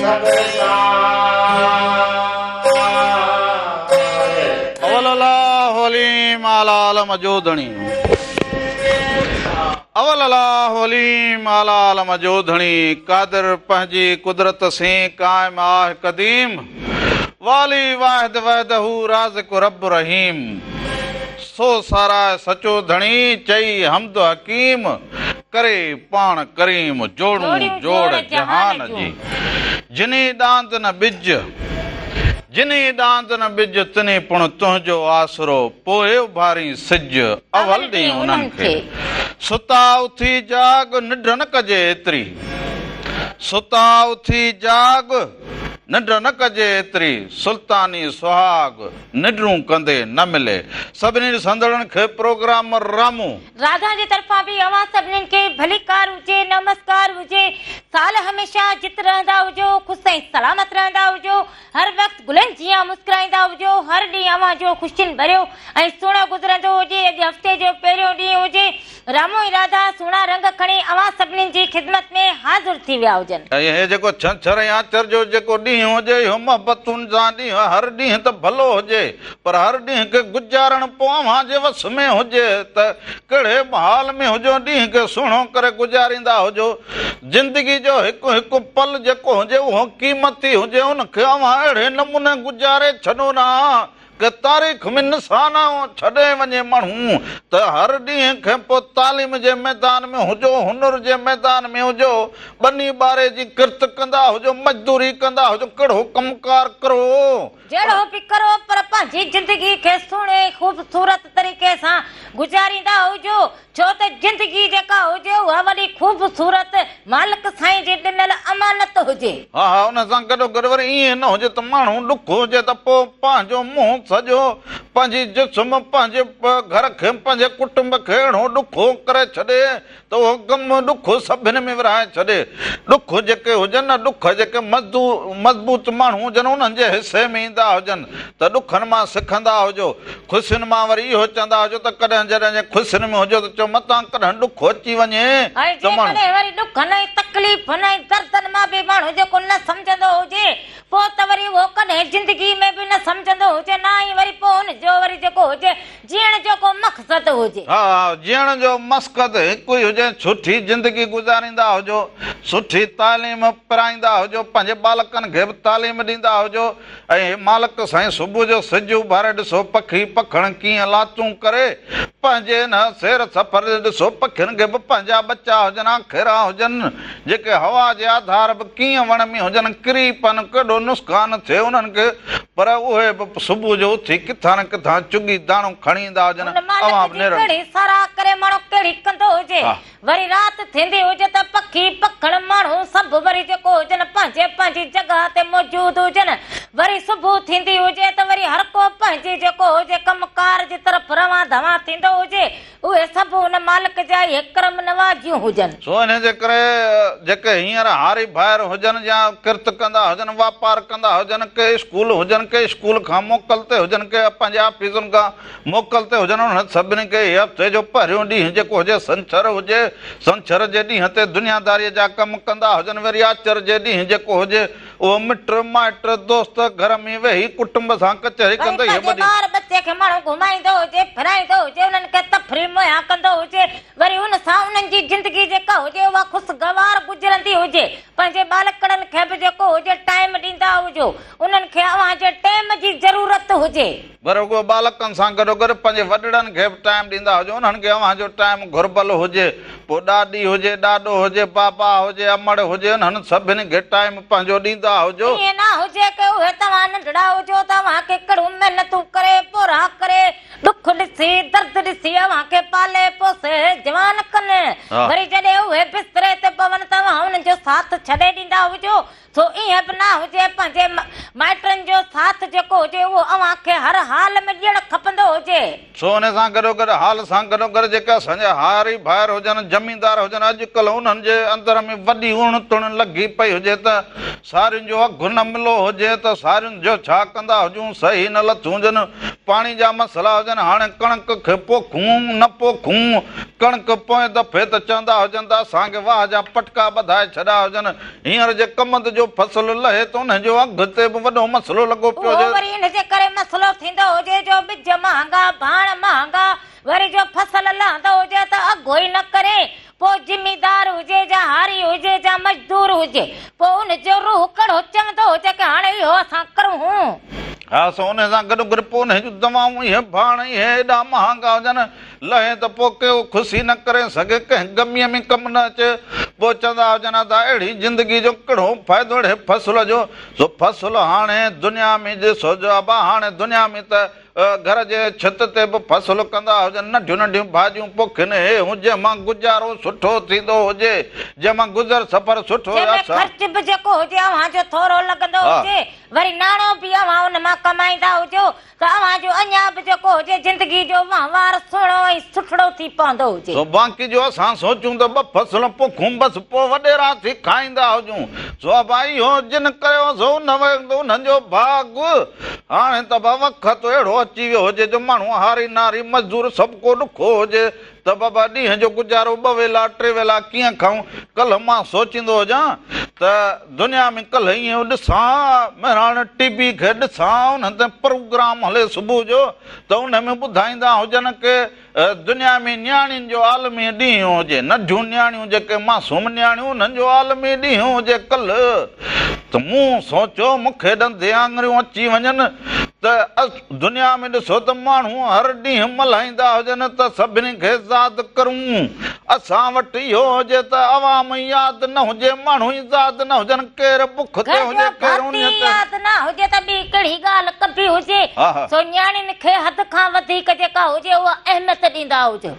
سڀ سار. اول الله عليم اعليٰ عالم جو ڌڻي. اول الله عليم اعليٰ عالم جو ڌڻي قادر پنهنجي قدرت سين قائم آه قديم والي واحد وحده رازق رب رحيم سو ساراهه سچو ڌڻي چئي حمد حڪيم ڪري پاڻ ڪريم جوڙون جوڙ جهان جي جني ڏاند نه ٻج جني ڏاند نه ٻج تني پڻ تنهنجو آسرو پوء اڀارين سج اول ڏينهن انهن کي ستا اٿي جاڳ ننڊ نه ڪجي ايتري ستا اٿي جاڳ ننڊ نه ڪجي ايتري سلطاني سهاڳ ننڊون ڪندي نه ملي. سڀني ڏسندڙن کي پروگرام رامو. راڌا جي طرفان به اوهان سڀنين کي ڀليڪار هجي نمسڪار هجي سال هميشه جت رهندا هجو خوش ۽ سلامت رهندا هجو هر وقت گلن جيان مسڪرائيندا هجو هر ڏينهن اوهان جو خوشين ڀريو ۽ سهڻو گذرندو هجي اڄ هفتي جو پهريون ڏينهن هجي رامو ۽ راڌا سهڻا رنگ کڻي اوهان سڀنين جي خدمت ۾ حاضر ٿي ويا هجن. ۽ هي جيڪو ڇنڇر ۽ آچر جو جيڪو ڏينهن هجي اهو محبتن سان ڏينهن هر ڏينهن ته ڀلو هجي پر هر ڏينهن کي گذارڻ پوء اوهان جي وس ۾ هجي ته ڪهڙي به حال ۾ هجو ڏينهن کي سهڻو ڪري گذاريندا هجو زندگي جو هڪ هڪ پل جيڪو هجي اهو قيمتي هجي ان کي اوهان اهڙي نموني گذاري ڇڏو نه ڪه تاريخ ۾ نشان ڇڏي وڃي ماڻهو ته هر ڏينهن کي پوء تعليم جي ميدان ۾ هجو هنر جي ميدان ۾ هجو ٻني ٻاري جي ڪرت ڪندا هجو مزدوري ڪندا هجو ڪهڙو ڪم ڪار ڪرو. جهڙو به ڪرو پر پنهنجي زندگي کي سهڻي خوبصورت طريقي سان گذاريندا هجو ڇو ته زندگي جيڪا هجي اها وڏي خوبصورت مالڪ سائين جي ڏنل امانت هجي. ها ها ان سان گڏو گڏ وري ائين نه هجي ته ماڻهو ڏک هجي ته پوء پنهنجو منهن سڄو پنهنجي جسم پنهنجي گهر کي پنهنجي ڪٽنب کي اهڙو ڏکو ڪري ڇڏي ته اهو غم ڏک سڀن ۾ ورهائي ڇڏي. ڏک جيڪي هجن نه ڏک جيڪي مضبوط ماڻهو هجن انهن جي حصي ۾ ايندا هجن ته ڏکن مان سکندا هجو. خوشين مان وري اهو چوندا هجو ته ڪڏهن جڏهن جي خوشين ۾ هجو ته چئو متان ڪڏهن ڏک اچي وڃي ۽ ته ماڻهو. جيڪڏهن وري ڏکن ۽ تڪليفن ۽ دردن مان به ماڻهو جيڪو نه سمجهندو هجي پوء ته وري اهو ڪڏهن زندگي ۾ به نه سمجهندو هجي نه ئي وري پوء ان جو وري جيڪو هجي جيئڻ جو ڪو مقصد هجي. ها ها جيئڻ جو مسقد هڪ ئي هجي سٺي زندگي گذاريندا هجو سٺي تعليم پرائيندا هجو پنهنجي ٻالڪن کي به تعليم ڏيندا هجو ۽ هي مالڪ سائين صبح جو سج اڀاري ڏسو پکي پکڻ ڪيئن لاتون ڪري پنهنجي ان سير سفر تي ڏسو پکين کي به پنهنجا ٻچا هجن آکيرا هجن جيڪي هوا جي آڌار به ڪيئن وڻ ۾ هجن ڪري پن ڪيڏو نسقان ٿئي انهن کي پر اهي به صبح جو اٿي ڪٿان نه ڪٿان چڳي داڻو کڻي ايندا هجن ان مالڪ اوهان به جي نيرن. ڪهڙي ساراهه ڪري ماڻهو ڪهڙي ڪندو هجي ها. وري رات ٿيندي هجي ته پکي، پکڻ، ماڻهو سڀ وري جيڪو هجن پنهنجي پنهنجي جڳهه تي موجود هجن. وري صبح ٿيندي هجي ته وري هر ڪو پنهنجي جيڪو هجي ڪم ڪار جي طرف روان دوان ٿيندو هجي. اهي سڀ ان مالڪ جا اهي ڪرم نوازيون هجن. سو انهي جي ڪري جيڪي هينئر هاري ڀائر هجن يا ڪرت ڪندا هجن، واپار ڪندا هجن، ڪي اسڪول هجن، ڪي اسڪول کان موڪل تي هجن، ڪي پنهنجي آفيسن کان موڪل تي هجن انهن سڀني کي هي هفتي جو پهريون ڏينهن جيڪو هجي سنڇر هجي، سنڇر جي ڏينهن تي دنياداريء جا ڪم ڪندا هجن وري آچر جي ڏينهن جيڪو هجي اهو مٽ مائٽ دوست گهر ۾ ويهي ڪٽنب سان ڪچهري وري ڪندي هي پنهنجي ٻه ڏينهن. ٻار ٻچي کي ماڻهو گهمائيندو هجي ڦرائيندو هجي انهن کي تفريح مهيا ڪندو هجي وري ان سان انهن جي زندگي جيڪا هجي اها خوشگوار گذرندي هجي پنهنجي ٻالڪڙن کي به جيڪو هجي ٽائيم ڏيندا هجو انهن کي اوهان جي ٽيم جي ضرورت هجي. پر رڳو ٻالڪن سان گڏوگڏ پنهنجي وڏڙن کي به ٽائيم ڏيندا هجو، انهن کي اوهان جو ٽائيم گهربل هجي، پوء ڏاڏي هجي، ڏاڏو هجي، بابا هجي، امڙ هجي، انهن سڀني کي ٽائيم پنهنجو ڏيندا هجو. ائين نه هجي ڪه اهي توهان ننڍڙا هجو ته اوهان کي ڪهڙيون محنتون ڪري، پورها ڪري، ڏک ڏسي، درد ڏسي اوهان کي پالي پوسي جوان ڪن، وري جڏهن اهي بستري تي پون ته اوهان انهن جو ساٿ ڇڏي ڏيندا هجو. سو ائين به نه هجي پنهنجي مائٽن جو ساٿ جيڪو هجي اهو اوهان کي هر حال ۾ ڏيڻ کپندو هجي. سو ان سان گڏوگڏ حال سان گڏوگڏ جيڪي اسان جا هاري ڀائر هجن، زميندار هجن، اڄڪلهه انهن جي اندر ۾ وڏي اڻ تڻ لڳي پئي هجي ته سارين جو اگهه نه ملو هجي ته سارين جو ڇا ڪندا هجون، صحيح نه لٿيون هجن، پاڻي جا مسئلا هجن، هاڻي ڪڻڪ کي پوکون نه پوکون، ڪڻڪ پوئين دفعي ته چوندا هجن ته اسان کي واهه جا پٽڪا ٻڌائي ڇڏيا هجن، هينئر جي ڪمند جو فصل لهي ته انهي جو اگهه تي به وڏو مسئلو لڳو پيو اهو هجي. وري ان جي ڪري مسئلو ٿيندو هجي جو ٻج مهانگا، ڀاڻ مهانگا، وري جو فصل لهندو هجي ته اگهه ئي نه ڪري، پوء زميندار هجي جا هاري هجي جا مزدور هجي، پوء ان جو روح ڪهڙو چوندو هجي ڪه هاڻي اهو اسان ڪرون. ها سو انهي سان گڏ گڏ پوء انهي جون دوائون، اهي ڀاڻ، اهي ايڏا مهانگا هجن، لهي ته پوء ڪو خوشي نه ڪري سگهي، ڪنهن غميء ۾ ڪم نه اچي. پوء چوندا هجن ادا اهڙي زندگي جو ڪهڙو فائدو اهڙي فصل جو، سو فصل هاڻي دنيا ۾ ڏسو جو ابا هاڻي دنيا ۾ ته گهر جي ڇت تي به فصل ڪندا هجن، ننڍيون ننڍيون ڀاڄيون پوکين هي هون جنهن مان گذارو سٺو ٿيندو هجي، جنهن مان گذر سفر سٺو جنهن ۾ خرچ به جيڪو هجي اوهان جو ٿورو لڳندو هجي، وري ناڻو به اوهان ان مان ڪمائيندا هجو ته اوهان جو اڃا به جيڪو هجي زندگي جو وهنوار سهڻو ۽ سٺڙو ٿي پوندو هجي. سو باقي جو اسان سوچون ته ٻه فصل پوکون بس پوء وڏيرا ٿي کائيندا هجون. سو ابا اهو جن ڪيو سو ان وقت انهن جو ڀاڳ. هاڻي ته ابا وقت اهڙو اچي ويو هجي جو ماڻهو هاري ناري مزدور سڀ ڪو ڏکو هجي ته بابا ڏينهن جو گذارو ٻه ويلا ٽي ويلا ڪيئن کائون؟ ڪلهه مان سوچيندو هجان ته دنيا ۾ ڪلهه ائين ڏسان مهراڻ ٽي وي کي ڏسان انهن تي پروگرام هلي صبح جو ته ان ۾ ٻڌائيندا هجن ڪي دنيا ۾ نياڻين جو عالمي ڏينهن هجي ننڍيون نياڻيون جيڪي معصوم نياڻيون انهن جو عالمي ڏينهن هجي ڪلهه ته مون سوچيو مون کي ڏندي آڱريون اچي وڃن ته دنيا ۾ ڏسو ته ماڻهو هر ڏينهن ملهائيندا هجن ته سڀني کي ياد ڪرون. اسان وٽ اهو هجي ته عوام ياد نه هجي، ماڻهو ئي ياد نه هجن، ڪير بک تي گهر جو هجي، ڪير ڀاتي اڃ تي. ياد نه هجي ته ٻي ڪهڙي ڳالهه ڪبي هجي. سو نياڻين کي حد کان وڌيڪ جيڪا هجي اها اهميت ڏيندا هجو.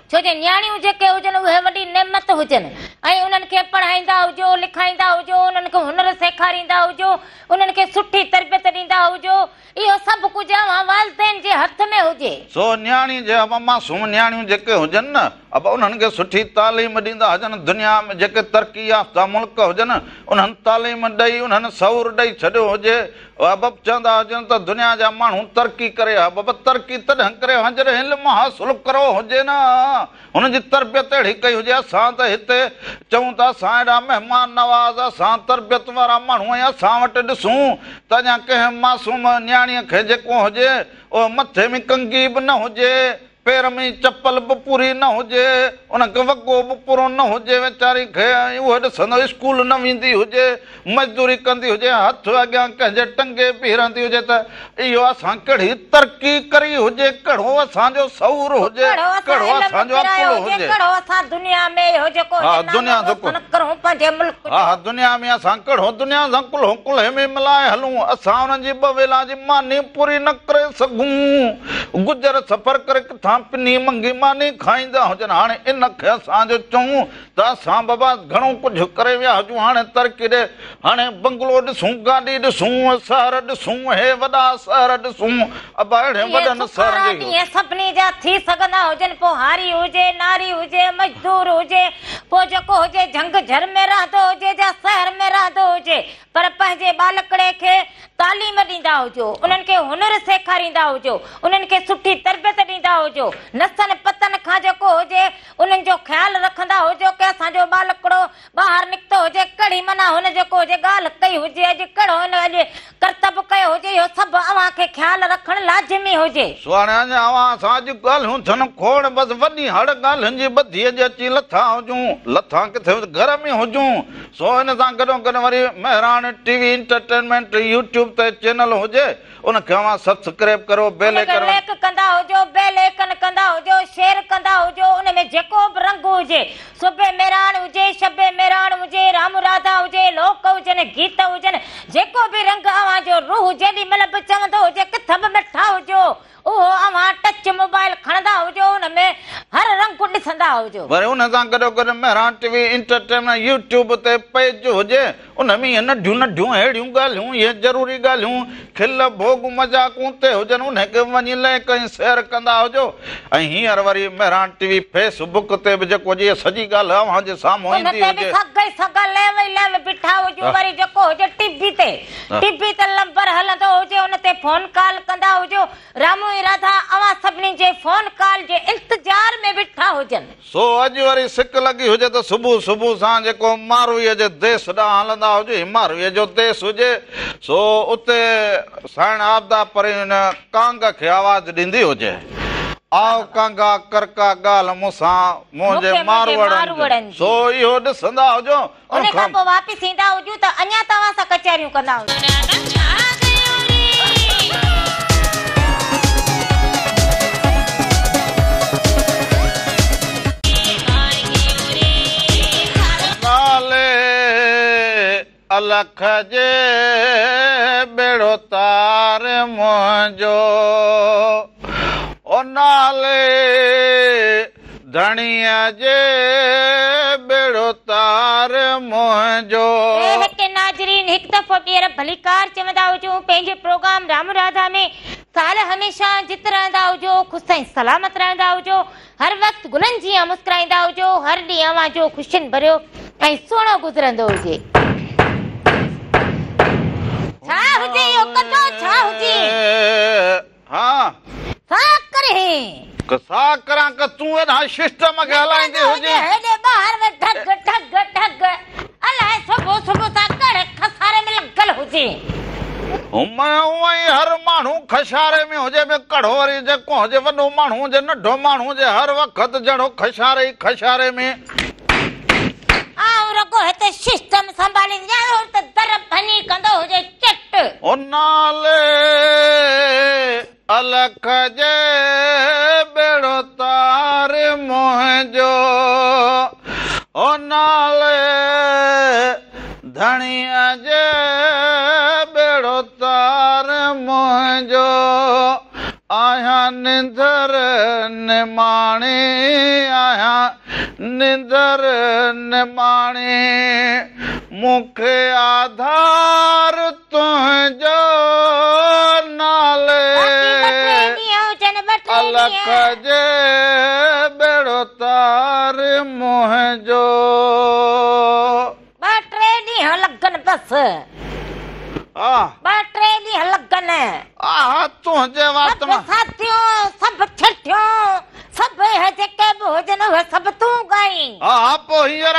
ڇو جو نياڻيون جيڪي هجن اهي وڏي نعمت هجن ۽ انهن کي پڙهائيندا هجو، لکائيندا هجو، انهن کي هنر سيکاريندا هجو. انهن کي سٺي تربيت ڏيندا هجو، اهو سڀ ڪجهه اوهان والدين جي هٿ ۾ هجي. سو نياڻي جي ابا معصوم نياڻيون جيڪي هجن نه ابا انهن کي سٺي تعليم ڏيندا هجن، دنيا ۾ جيڪي ترقي يافته ملڪ هجن انهن تعليم ڏئي انهن شعور ڏئي ڇڏيو هجي، ابا چوندا هجن ته دنيا جا ماڻهو ترقي ڪري ها بابا ترقي تڏهن ڪري ها جڏهن علم حاصل ڪرو هجي نه. هن جي تربيت اهڙي ڪئي هجي، اسان ته هتي چئون ته اسان اهڙا مهمان نواز، اسان تربيت وارا ماڻهو ۽ اسان وٽ ڏسون ته اڃا ڪنهن معصوم نياڻيء کي جيڪو هجي اهو مٿي ۾ ڪنگي به نه هجي، پير ۾ چپل به پوري نه هجي، ان کي وڳو به پورو نه هجي ويچاري کي ۽ اهو ڏسندو اسڪول نه ويندي هجي، مزدوري ڪندي هجي، هٿ اڳيان ڪنهن جي ٽنگي بيهي رهندي هجي ته اهو اسان ڪهڙي ترقي ڪري هجي، ڪهڙو اسان جو شعور هجي، ڪهڙو اسان ڪهڙو علم اسان جو پرايو عقل هجي، هجي. ڪهڙو اسان دنيا ۾ اهو جيڪو ها هجي دنيا نالو سان روشن ڪرون پنهنجي ملڪ ها جو. ها دنيا ۾ اسان ڪهڙو دنيا سان ڪلهو ڪلهي ۾ ملائي هلون، اسان انهن جي ٻه ويلا جي ماني پوري نه ڪري سگهون، گذر سفر ڪري ڪٿان پني منگي ماني کائيندا هجن، هاڻي ان کي اسان جو چئون ته اسان بابا گهڻو ڪجهه ڪري ويا هجون هاڻي ترقي ڏي هاڻي بنگلو ڏسون گاڏي ڏسون شهر ڏسون هي وڏا شهر ڏسون ابا اهڙي اهي وڏن سکارا شهرن جي ڏينهن سڀني جا ٿي سگهندا هجن پوء هاري هجي ناري هجي مزدور هجي پوء جيڪو هجي جهنگ جهر ۾ رهندو هجي جا شهر ۾ رهندو هجي پر پنهنجي ٻالڪڙي کي تعليم ڏيندا هجو، انهن کي هنر سيکاريندا هجو، انهن کي سٺي تربيت ڏيندا هجو، نسن پتن کان جيڪو هجي انهن جو خيال رکندا هجو ڪه اسان جو ٻالڪڙو ٻاهر نڪتو هجي ڪهڙي معنيٰ هن جيڪو هجي ڳالهه ڪئي هجي اڄ ڪهڙو هن اڄ ڪرتب ڪيو هجي اهو سڀ اوهان کي خيال رکڻ لازمي هجي. سو هاڻي اڃا اوهان سان اڄ ڳالهيون ٿين کوڙ بس وڏي هڙ ڳالهين جي ٻڌي اڄ اچي لٿا هجون لٿا ڪٿي گهر ۾ هجون سو ان سان گڏو گڏ وري Mehran T V entertainment YouTube تي چينل هجي ان کي اوهان سبسڪريب ڪريو بيل ان کي آئيڪن. لائيڪ ڪندا هجو بيل آئيڪن ڪندا هجو شيئر ڪندا هجو ان ۾ جيڪو به رنگ هجي صبح مهراڻ هجي شب مهراڻ هجي رام راڌا هجي لوڪ هجن گيت هجن جيڪو به رنگ اوهان جو روح جيڏي مهل به چوندو هجي ڪٿ به ويٺا هجو اهو اوهان ٽچ موبائل کڻندا هجو ان ۾ هر رنگ ڏسندا هجو. هجو. وري ان سان گڏوگڏ مهراڻ ٽي وي انٽرٽينمينٽ يوٽيوب تي پيج هجي ان ۾ اهي ننڍيون ننڍيون اهڙيون ڳالهيون اهي ضروري ڳالهيون کل ڀوڳ مذاقون تي هجن انهي کي وڃي لائيڪ ۽ شيئر ڪندا هجو ۽ هينئر وري مهراڻ ٽي وي فيس بڪ تي به جيڪو هجي اها سڄي ڳالهه اوهان جي سامهون ان ايندي تي به هجي. سگهه ئي سگهه ليو ئي ليو بيٺا هجون وري جيڪو هجي ٽي وي تي ٽي وي تي لمبر هلندو هجي ان تي فون ڪال ڪندا هجو رامو ۽ راڌا اوهان سڀني جي فون ڪال جي انتظار ۾ بيٺا هجن. سو اڄ وري سڪ لڳي هجي ته صبح صبح سان جيڪو مارويء جي ديس ڏانهن هلندا هجون، هي مارويء جو ديس هجي، سو اتي سائڻ عابده پرين ڪانگ کي آواز ڏيندي هجي، آء ڪانگا ڪر ڪا ڳالهه مون سان، منهنجي منهنجي ماروئڙن جي. سو اهو ڏسندا هجون، ان کان پوء واپس ايندا هجون ته اڃا توهان سان ڪچهريون ڪندا هجون. نالي الک جي ٻيڙو تار منهنجو او نالي ڌڻيء جي ٻيڙو تار منهنجو. اي هڪ ناظرين هڪ دفعو ٻيهر ڀليڪار چوندا هجون پنهنجي پروگرام رام راڌا ۾ سال هميشه جت رهندا هجو خوش ۽ سلامت رهندا هجو هر وقت گلن جيان مسڪرائيندا هجو هر ڏينهن اوهان جو خوشين ڀريو ۽ سهڻو گذرندو هجي. ڇا هجي اهو ڪڌو ڇا هجي. ها. سا ڪرين. ڪه سا ڪران ڪه تون ايڏانهن سسٽم کي هلائيندي هجين. هيڏي ٻاهر ۾ ڍڳ ڍڳ ڍڳ الائي صبح صبح سان ڪهڙي خساري ۾ لڳل هجين. هونئن ئي هر ماڻهو خساري ۾ هجي ٻيو ڪهڙو وري جيڪو هجي وڏو ماڻهو هجي ننڍو ماڻهو هجي هر وقت جهڙو خساري ئي خساري ۾. آئون رڳو هتي سسٽم سنڀاليندي آهيان هو ته در ڀڃي ڪندو هجي چٽ. او نالي الک جي ٻيڙو تار منهنجو او نالي ڌڻيء جي ٻيڙو تار منهنجو آهيان نندر نماڻي آهيان نندر نماڻي مون کي آڌار تنهنجو نالي الک جي ٻيڙو تار منهنجو. ٻه ٽي ڏينهن لڳن بس. ٻه ٽي ڏينهن لڳن. آها تنهنجي وات مان. سڀ ساديون، سڀ ڇٺيون، سڀ اهي جيڪي به هجن اهي سڀ تون ڳائين. آها پوء هينئر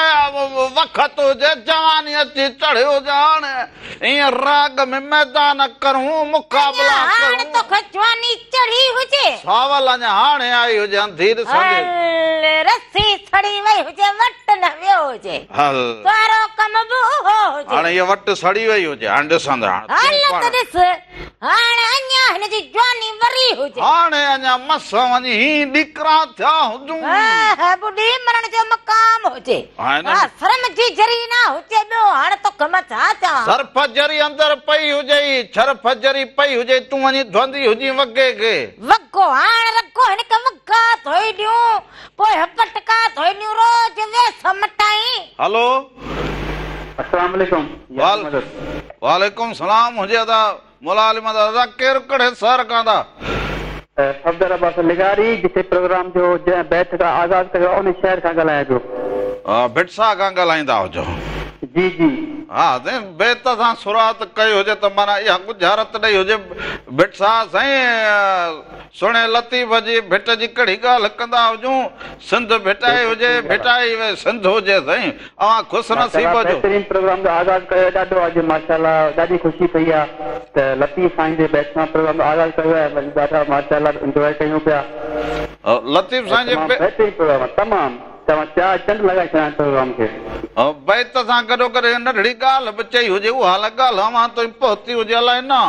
وقت هجي جواني اچي چڙهي هجي هاڻ ائين راڳ ۾ ميدان ڪرون مقابلا اڃا هاڻ ڪرون. توکي جواني چڙهي هجي. ساول اڃا هاڻي آئي هجي انڌي ڏسندي. هل رسي سڙي وئي هجي وٽ نه ويو هجي. هل. سارو ڪم به اهو هجي. هاڻي هيء وٽ سڙي وئي هجي هاڻي ڏسندي هاڻ تون هل پاڻ. ته ڏس هاڻ اڃا هن جي جواني وري هجي. هاڻي اڃا مس وڃي هي ڏڪرا ٿيا هجون. ها ٻڏي مرڻ جو مقام هجي. ها شرم جي ذري نه هجي ٻيو هاڻ توکي مان ڇا چوان. سرف ذري اندر پئي هجئي ڇرف ذري پئي هجئي تون وڃي ڌوئندي هجين وڳي کي. وڳو هاڻ رڳو هن کي وڳا ڌوئي ڏيون پوء پٽڪا ڌوئي ڏيون روز ويس مٽائين. هلو. السلام عليڪم يا علي مدد. وعليڪم سلام هجي ادا مولا علي مدد ادا ڪير ڪهڙي شهر کان ادا. صفدر عباس لغاري جتي پروگرام جو جنهن بيت کان آغاز ڪيو آهي ان شهر کان ڳالهايان پيو. ڀٽ شاهه کان ڳالهائيندا هجو. جي جي. ها سائين بيت سان شروعات ڪئي هجي ته معنيٰ اها ڳجهارت ڏئي هجي ڀٽ شاهه سائين سهڻي لطيف جي ڀٽ جي ڪهڙي ڳالهه ڪندا هجون سنڌ ڀٽائي هجي ڀٽائي سنڌ هجي سائين اوهان خوش نصيب ماشاءالله هجو. بهترين پروگرام جو آغاز ڪيو ڏاڍو اڄ ماشاءالله ڏاڍي خوشي ٿئي آ ته لطيف سائين جي بيت سان پروگرام جو آغاز ڪيو آهي وري ڏاڍا ماشاءالله انجواء ڪيون پيا لطيف ۽ سائين جي تمام بهترين پروگرام آ تمام توهان چار چنڊ لڳائي ڇڏيا آهن پروگرام کي. بيت سان گڏوگڏ هڪ ننڍڙي ڳالهه به چئي هجي اها ڳالهه اوهان تائين پهتي هجي الائي نه.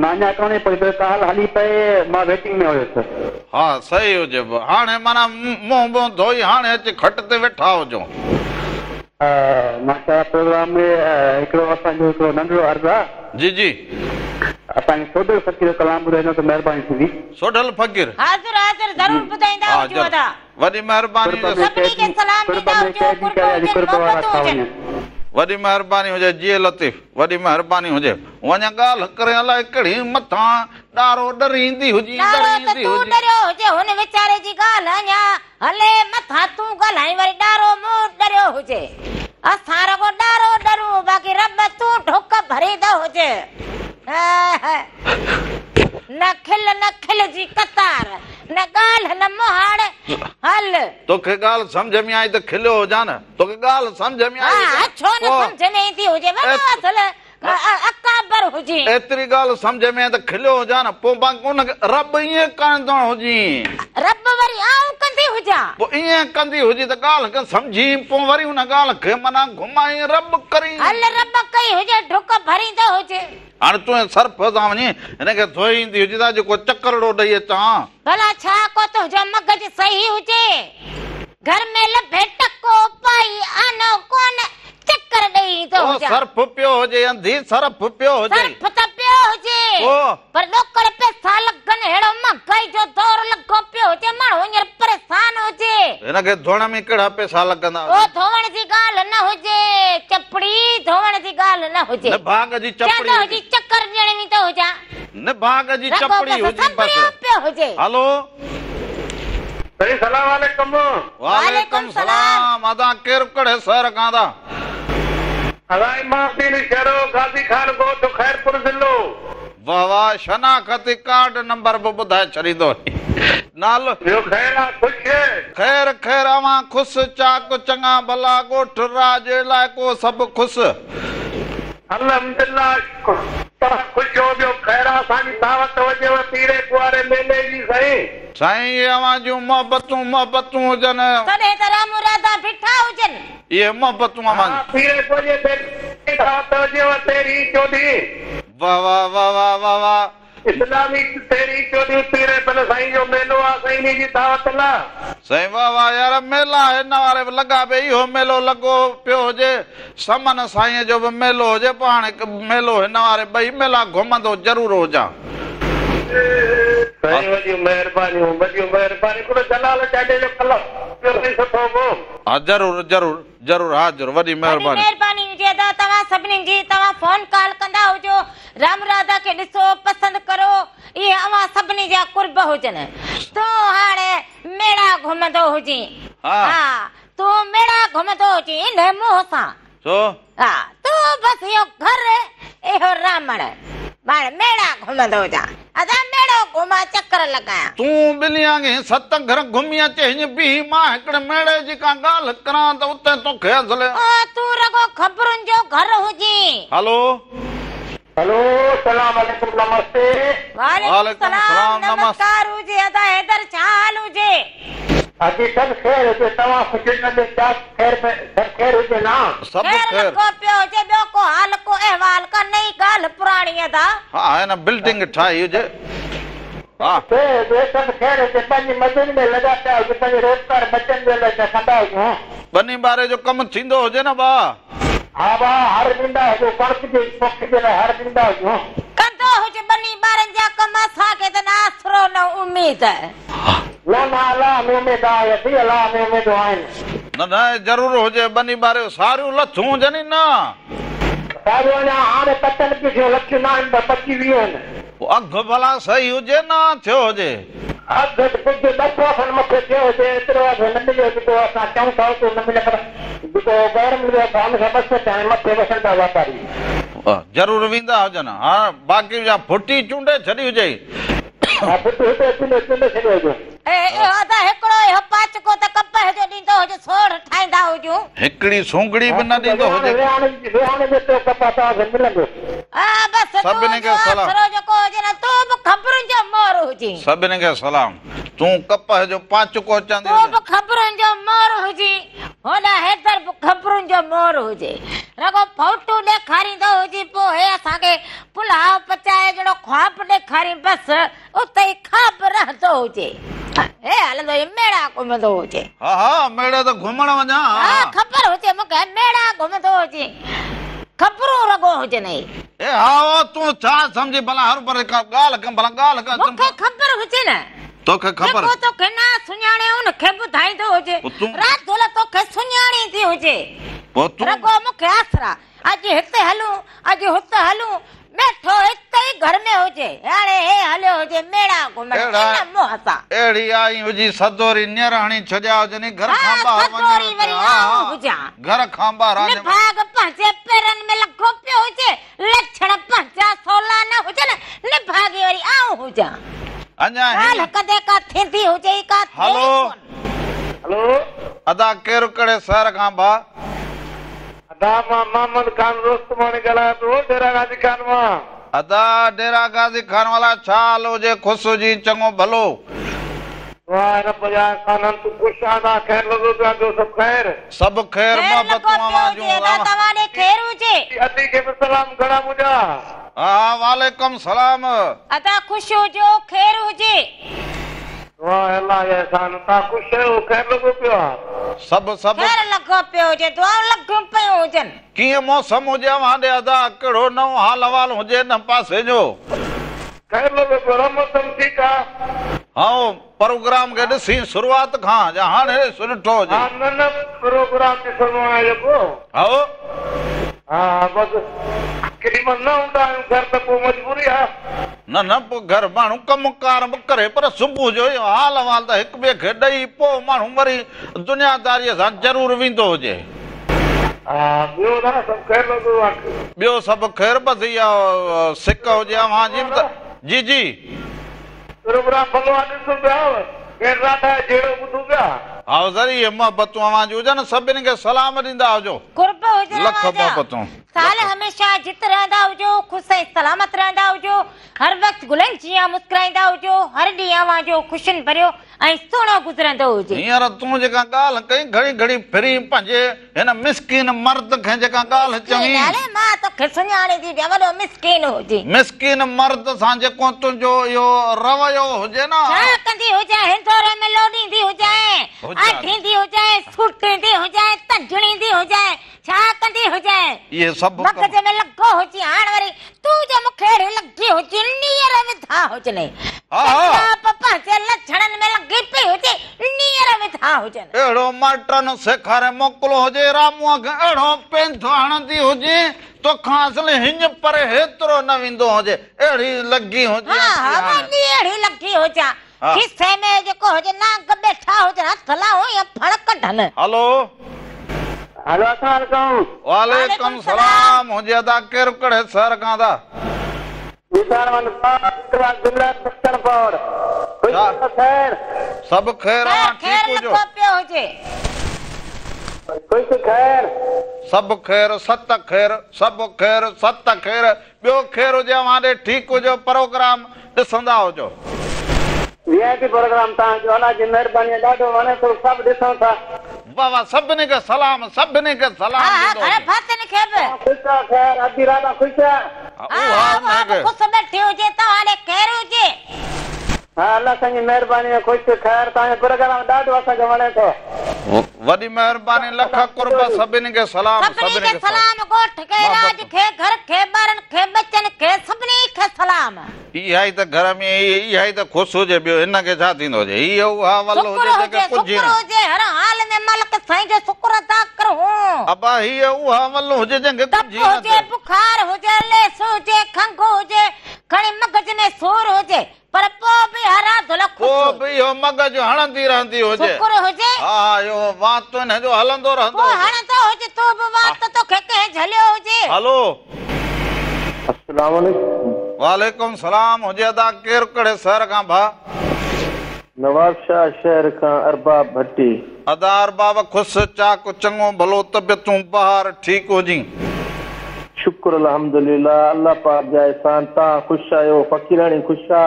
نه اڃا ڪونهي پهتي پر ڪال هلي پئي مان ويٽنگ ۾ هيس. ها صحيح هجي هاڻي معنيٰ منهن بنهن ڌوئي هاڻي اچي کٽ تي ويٺا هجو. ماشاءالله پروگرام ۾ هڪڙو اسان جو هڪڙو ننڍڙو عرض آ. جي جي. اسان کي سوڍل فقير جو ڪلام ٻڌائيندو ته مهرباني ٿيندي. سوڍل فقير. حاضر حاضر ضرور ٻڌائيندا هجون ادا. وڏي مهرباني قرب هجي. ۾ سڀني کي قيدي سلام قرب ڏيندا ۾ هجو، قيدي قرب ڪري اڄ هجن، قرب وارا محبتون ٿا هجن. وڃن. وڏي مهرباني هجي جيئي لطيف وڏي مهرباني هجي. وڃ ڳالهه ڪرين الائي ڪهڙي مٿان ڏارو ڏريندي هجي ڏارو ته ڏريندي تون هجي. ڏريو هجي هن ويچاري جي ڳالهه اڃا هلي مٿان تون ڳالهائين وري ڏارو مون ڏريو هجي. اسان رڳو ڏارو ڏرون باقي رب تون ڍڪ ڀريندو هجي. نه کل نه کل جي قطار نه ڳالهه نه مهاڙ هل. توکي ڳالهه سمجهه ۾ آئي ته کليو هجان نه توکي ڳالهه سمجهه ۾ آئي ها هجي ڇو نه پوء سمجهه ۾ ايندي هجي وڏو اصل اڪابر هجي. ايتري ڳالهه سمجهه ۾ آئي ته کليو هجان نه پوء باقي ان کي رب ائين ڪندو هجي. رب وري آئون ڪندي هجان. پوء ائين ڪندي هجي ته ڳالهه کي سمجهي پوء وري ان ڳالهه کي معنيٰ گهمائي رب ڪرين. هل رب ڪئي هجي ڍڪ ڀريندو هجي. هاڻي تون سرف سان وڃي هن کي ڌوئي ايندي هجي ته جيڪو چڪرڙو ڏئي اچان. ڀلا ڇا ڪو تنهنجو مغز صحيح هجي. گهر ۾ لڀي ٽڪو پائي آنو ڪونه چڪر ڏئي ايندو او هجان. سرف پيو هجي انڌي سرف پيو هجي. سرف ته پيو هجي پوء؟ پر ڏوڪڙ پئسا لڳن ههڙو مهانگائي جو دور لڳو پيو هجي ماڻهو هينئر پريشان هجي. هن کي ڌوئڻ ۾ ڪهڙا پئسا لڳندا او هجن. ڌوئڻ جي ڳالهه نه هجي چپڙي ڌوئڻ جي ڳالهه نه هجي. نڀاڳ جي چپڙي چوندو هجي هجي. چڪر ڏيڻ ويندو هجان. نڀاڳ جي رڳو چپڙي بس هجي بس. سنڀريو پيو هجي. هلو. سائين سلام عليڪم. وعليڪم سلام ادا ڪير ڪهڙي شهر کان ادا. ادا امام الدين شهرو غازي خان ڳوٺ خيرپور ضلعو. واه واه شناختي ڪارڊ نمبر به ٻڌائي ڇڏيندو نالو. ٻيو خير آ خوش. خير خير اوهان خوش چاڪ چڱا ڀلا ڳوٺ راڄ علائقو سڀ خوش. الحمدالله توهان خوش هو ٻيو خير آ اسان جي دعوت هجيو پيري ڪنواري ميلي جي سائين. سائين اهي اوهان جون محبتون محبتون هجن. تڏهن ته رامون راڌا بيٺا هجن. اهي محبتون اوهان ها جون. پيري ڪنواري ميلي جي دعوت هجيو تيرهين چوڏهين. واه واه واه واه واه واه. اسلامي تيرهين چوڏهين پيري پل سائين جو ميلو آ سائين انهي جي دعوت لا. سائين واه واه يار ميلا هن واري به لڳا پيا اهو ميلو لڳو پيو هجي سمن سائين جو به ميلو هجي پوء هاڻي ميلو هن واري ٻئي ميلا گهمندو ضرور هجان. سائين وڏيون مهربانيون وڏيون مهربانيون هڪڙو جلال چانڊيي جو ڪلام پيو سائين سٺو پو. ها ضرور ضرور ضرور حاضر وڏي وڏي مهرباني. مهرباني هجي ادا توهان سڀني جي توهان فون ڪال ڪندا هجو رام راڌا کي ڏسو پسند ڪرو اهي اوهان سڀني جا قرب هجن تون هاڻي ميڙا گهمندو هجين ها. ها تون ميڙا گهمندو هجين انهي منهن سان ڇو؟ ها تون بس اهو گهر اهو رامڻ هاڻي ميڙا گهمندو هجان ادا ميڙو گهمان چڪر لڳايان. تون ٻنهي آڱي ست گهر گهمي اچ هينئن بيهي مان هڪڙي ميڙي جي ڪا ڳالهه ڪران ته اتي توکي اصل. او تون رڳو خبرن جو گهر هجين. هلو. هلو سلام عليڪم نمستي. وعليڪم وعليڪم سلام سلام نمس. نمسڪار هجي ادا حيدر ڇا حال هجي. ادي سڀ خير هجي توهان خوش هجو چاڪ خير ۾ سڀ خير هجي نه. سڀ خير خير. لڳو پيو هجي ٻيو ڪو حال ڪو احوال ڪا نئين ڳالهه پراڻي ادا. ها هن بلڊنگ ٺاهي هجي ها. خير هجي سڀ خير هجي پنهنجي مزن ۾ لڳا پيا هجو پنهنجي روزگار بچن جي لاء پيا ڪندا هجون. ٻني ٻاري جو ڪم ٿيندو هجي نه ڀاء. ها ڀاء هر ڏيندا هجو ڪڻڪ جي پوک جي لاء هر ڏيندا هجون. ڪندو هج ٻني ٻارن جا ڪم اسان کي ته نه آسرو نه اميد. نه نه الله ۾ اميد آهي ادي الله ۾ اميدون آهن. نه نه ضرور هجي ٻني ٻاري ساريون لٿون هجن ئي نه. ساريون اڃا هاڻي پچن پيون ٿيون لٿيون نه آهن پر پچي ويون آهن. پوء اگهه ڀلا صحيح هجي نه ٿيو هجي. اگهه ته ڪجهه ٻه سؤ کن مٿي ٿيو هجي ايترو اگهه نه مليو جيڪو اسان چئون ٿا اوترو نه مليو پر جيڪو غير مليو اگهه ان کان ٻه سؤ تائين مٿي وٺن ٿا واپاري. ضرور ويندا هجن ها باقي جا ڦٽي چونڊي ڇڏي هجئي. ها ڦٽي هتي چونڊي چونڊي ڇڏيو هجي. اهو ادا هڪڙو اهو پاچڪو ته ڪپهه جو ڏيندو هجي سوڙ ٺاهيندا هجون. هڪڙي سونگڙي به نه ڏيندو هجي. ويهاڻي جيترو ڪپهه توهان کي ملندو. ها بس سڀني تون کي جو سلام. آسرو جيڪو هجي نه تون به خبرن جو مور هجين. سڀني کي سلام. تون ڪپهه جو پاچڪو چوندي تون هجين. به خبرن جو مور هجين. هوڏانهن حيدر به خبرن جو مور هجي. رڳو فوٽو ڏيکاريندو هجين پوء هي اسان کي پلاء پچائي جهڙو خواب ڏيکارين بس اتي ئي خواب رهندو هجي. هي هلندو هي ميڙا گهمندو هجي. ها ها ميڙي ته گهمڻ وڃان ها ها. خبر هجي مون کي ميڙا گهمندو هجي. خبرون رڳو هجنئي. اي ها او تون ڇا سمجهي ڀلا هروڀرو ڪا ڳالهه ڪن ڀلا ڳالهه ڪن. مون کي خبر هجي نه. توکي خبر. جيڪو توکي نه سڃاڻي ان کي ٻڌائيندو هجي. راڌل توکي سڃاڻيندي هجي. پوء تون. رڳو مون کي آسرا. اڄ هتي هلون، اڄ هت هلون. ويٺو هتي ئي گهر ۾ هجي. هاڻي هي هليو هجي ميڙا گهمڻ ان منهن سان. اهڙي آئي هجي سدوري نير هڻي ڇڏيا هجني گهر ها کان ٻاهر وڃڻ سدوري تي وري ها آئون ها هجان. گهر کان ٻاهر آ نڀاڳ پنهنجي پيرن ۾ لڳو پيو هجي. لڇڻ پنهنجا سولا نه هجن، نڀاڳي وري آئون هجان. اڃا هي. ڳالهه ڪندي ڪا ٿيندي هجي ئي ڪا ٿئي ئي هلو. ڪونه. هلو. ادا ڪير ڪهڙي شهر کان ڀا. ادا مان محمد خان رستماڻي ڳالهايان پيو ڊيرا غازي خان مان. ادا ڊيرا غازي خان والا ڇا حال هجي خوش هجين چڱو ڀلو. واهه رب جا احسانن تون خوش آن ادا خير لڳو پيو آن ٻيو سڀ خير. سڀ خير خير لڳو محبتون پيو اوهان هجي جون ادا اوهان. توهان ڏي خير هجي. ادي کي به سلام گهڻا منهنجا. ها ها وعليڪم سلام. ادا خوش هجو خير هجي. واهه الله جا احسان توهان خوش آهيو خير لڳو پيو آ. سڀ سڀ. خير لڳو پيو هجي دعائون لڳيون پيون هجن. ڪيئن موسم هجي اوهان ڏي ادا ڪهڙو نئون حال احوال هجي ان پاسي جو. خير لڳو پيو آ موسم ٺيڪ آ. هائو پروگرام کي ڏسين شروعات کان يا هاڻي ڏٺو هجي. ها نه نه پروگرام ڏسندو آهيان جيڪو. هائو. ها ها بس ڪيڏي مهل نه هوندا آهيون گهر ته پوء مجبوري آ. نه نه پوء گهر ماڻهو ڪم ڪار به ڪري پر صبح جو اهو حال احوال ته هڪ ٻئي کي ڏئي پوء ماڻهو وري دنياداريء سان ضرور ويندو هجي. ها ٻيو ٻڌاء سڀ خير لڳو آ. ٻيو سڀ خير بس اها سڪ هجي اوهان جي به ته جي جي. پروگرام ڀلو آ ڏسون پيا ڀيڻ راڌا جو جهيڙو ٻڌون پيا. هائو ذري اهي محبتون اوهان جون هجن سڀني کي سلام ڏيندا هجو. قرب هجن لک اوهان جا. محبتون. سال لک. هميشه جت رهندا هجو خوش ۽ سلامت رهندا هجو هر وقت گلن جيان مسڪرائيندا هجو هر ڏينهن اوهان جو خوشين ڀريو ۽ سهڻو گذرندو هجي. هينئر تون جيڪا ڳالهه ڪئي گهڙي گهڙي ڦرين پنهنجي هن مسڪين مرد کي جيڪا ڳالهه مسڪين چوين. هلي مان توکي سڃاڻي ٿي ڏيان وڏو مسڪين هجين. مسڪين مرد سان جيڪو تنهنجو اهو رويو هجي نه. ڇا ڪندي هجين هندوري ۾ لوڏيندي هجين، هجان. آڍيندي هجين، سوٽيندي هجين، تنجڻيندي هجين، ڇا ڪندي هجين. اهي سڀ ڪم. مغز ۾ لڳو هجين هاڻ وري تون جو مون کي اهڙي لڳي هجين نيئر وڌا هجنئي. ها ها. چپ پنهنجي لڇڻن ۾ لڳي پئي هجي نيئر وڌا هجن. اهڙو مائٽن سيکاري موڪليو هجي راموء کي اهڙو پينڌ هڻندي هجي توکان اصل هڃ پري هيترو نه ويندو هجي اهڙي لڳي هجي ها اچي ها هاڻي. وڏي اهڙي لڳي هجان ها. کيسي ۾ جيڪو هجي نانگ ٻيٺا هجن هٿ لاهون يا ڦڻ ڪڍن. هلو. هلو اسلام عليڪم. وعليڪم سلام هجي ادا ڪير ڪهڙي شهر کان ادا. نثار احمد پاڪ ضلع سکر پور خوش ڇا خير. سڀ خير خير اوهان خير ٺيڪ هجو. لڳو پيو هجي. خوش خير. سڀ خير ست خير سڀ خير ست خير ٻيو خير هجي اوهان ڏي ٺيڪ هجو پروگرام ڏسندا هجو. وي آء پي پروگرام توهان جو الله جي مهرباني آ ڏاڍو وڻي ٿو سڀ ڏسون ٿا. واه واه سڀني کي سلام سڀني کي سلام ها ها ڏيندو گهر هجي. ڀاتين کي به. توهان خوش آ خير ادي راڌا خوش آ. ها ها اها ها انهي اها به کي. خوش ٻيٺي هجي توهان ڏي خير هجي. ها الله سائين جي مهرباني آ خوش خير توهان جو پروگرام ڏاڍو اسان کي وڻي ٿو. وڏي مهرباني لک قرب سڀني کي سلام سڀني سڀني کي کي سلام سلام ڳوٺ کي راڄ محبتون. کي گهر کي ٻارن کي ٻچن کي سڀني کي سلام. اها ئي ته گهر ۾ اها ئي ته خوش هجي ٻيو هن کي ڇا ٿيندو هجي هيء اها ول شڪر هجي جنهن هجي کي ڪجهه ئي شڪر نه. هجي هر حال ۾ مالڪ سائين جو شڪر ادا ڪرهون. ابا هيء اها ول هجي جنهن کي تپ ڪجهه ئي نه هجي ٿئي. بخار هجي ليس هجي کنگهه هجي کڻي مغز ۾ سور هجي پر پوء به هر ڌل خوش. پوء به اهو مغز هڻندي رهندي هجي. شڪر هجي. ها ها اهو وات هن جو هلندو رهندو پوء هجي. هڻندو هجي تون به وات توکي ڪنهن جهليو هجي. هلو. السلام عليڪم. وعليڪم سلام هجي ادا ڪير ڪهڙي شهر کان ڀاء. نوابشاهه شهر کان ارباب ڀٽي. ادا ارباب خوش چاڪ چڱو ڀلو طبيعتون بهار ٺيڪ هجين. شڪر الحمدلله الله پاڪ جا احسان توهان خوش آهيو فقيراڻي خوش آ.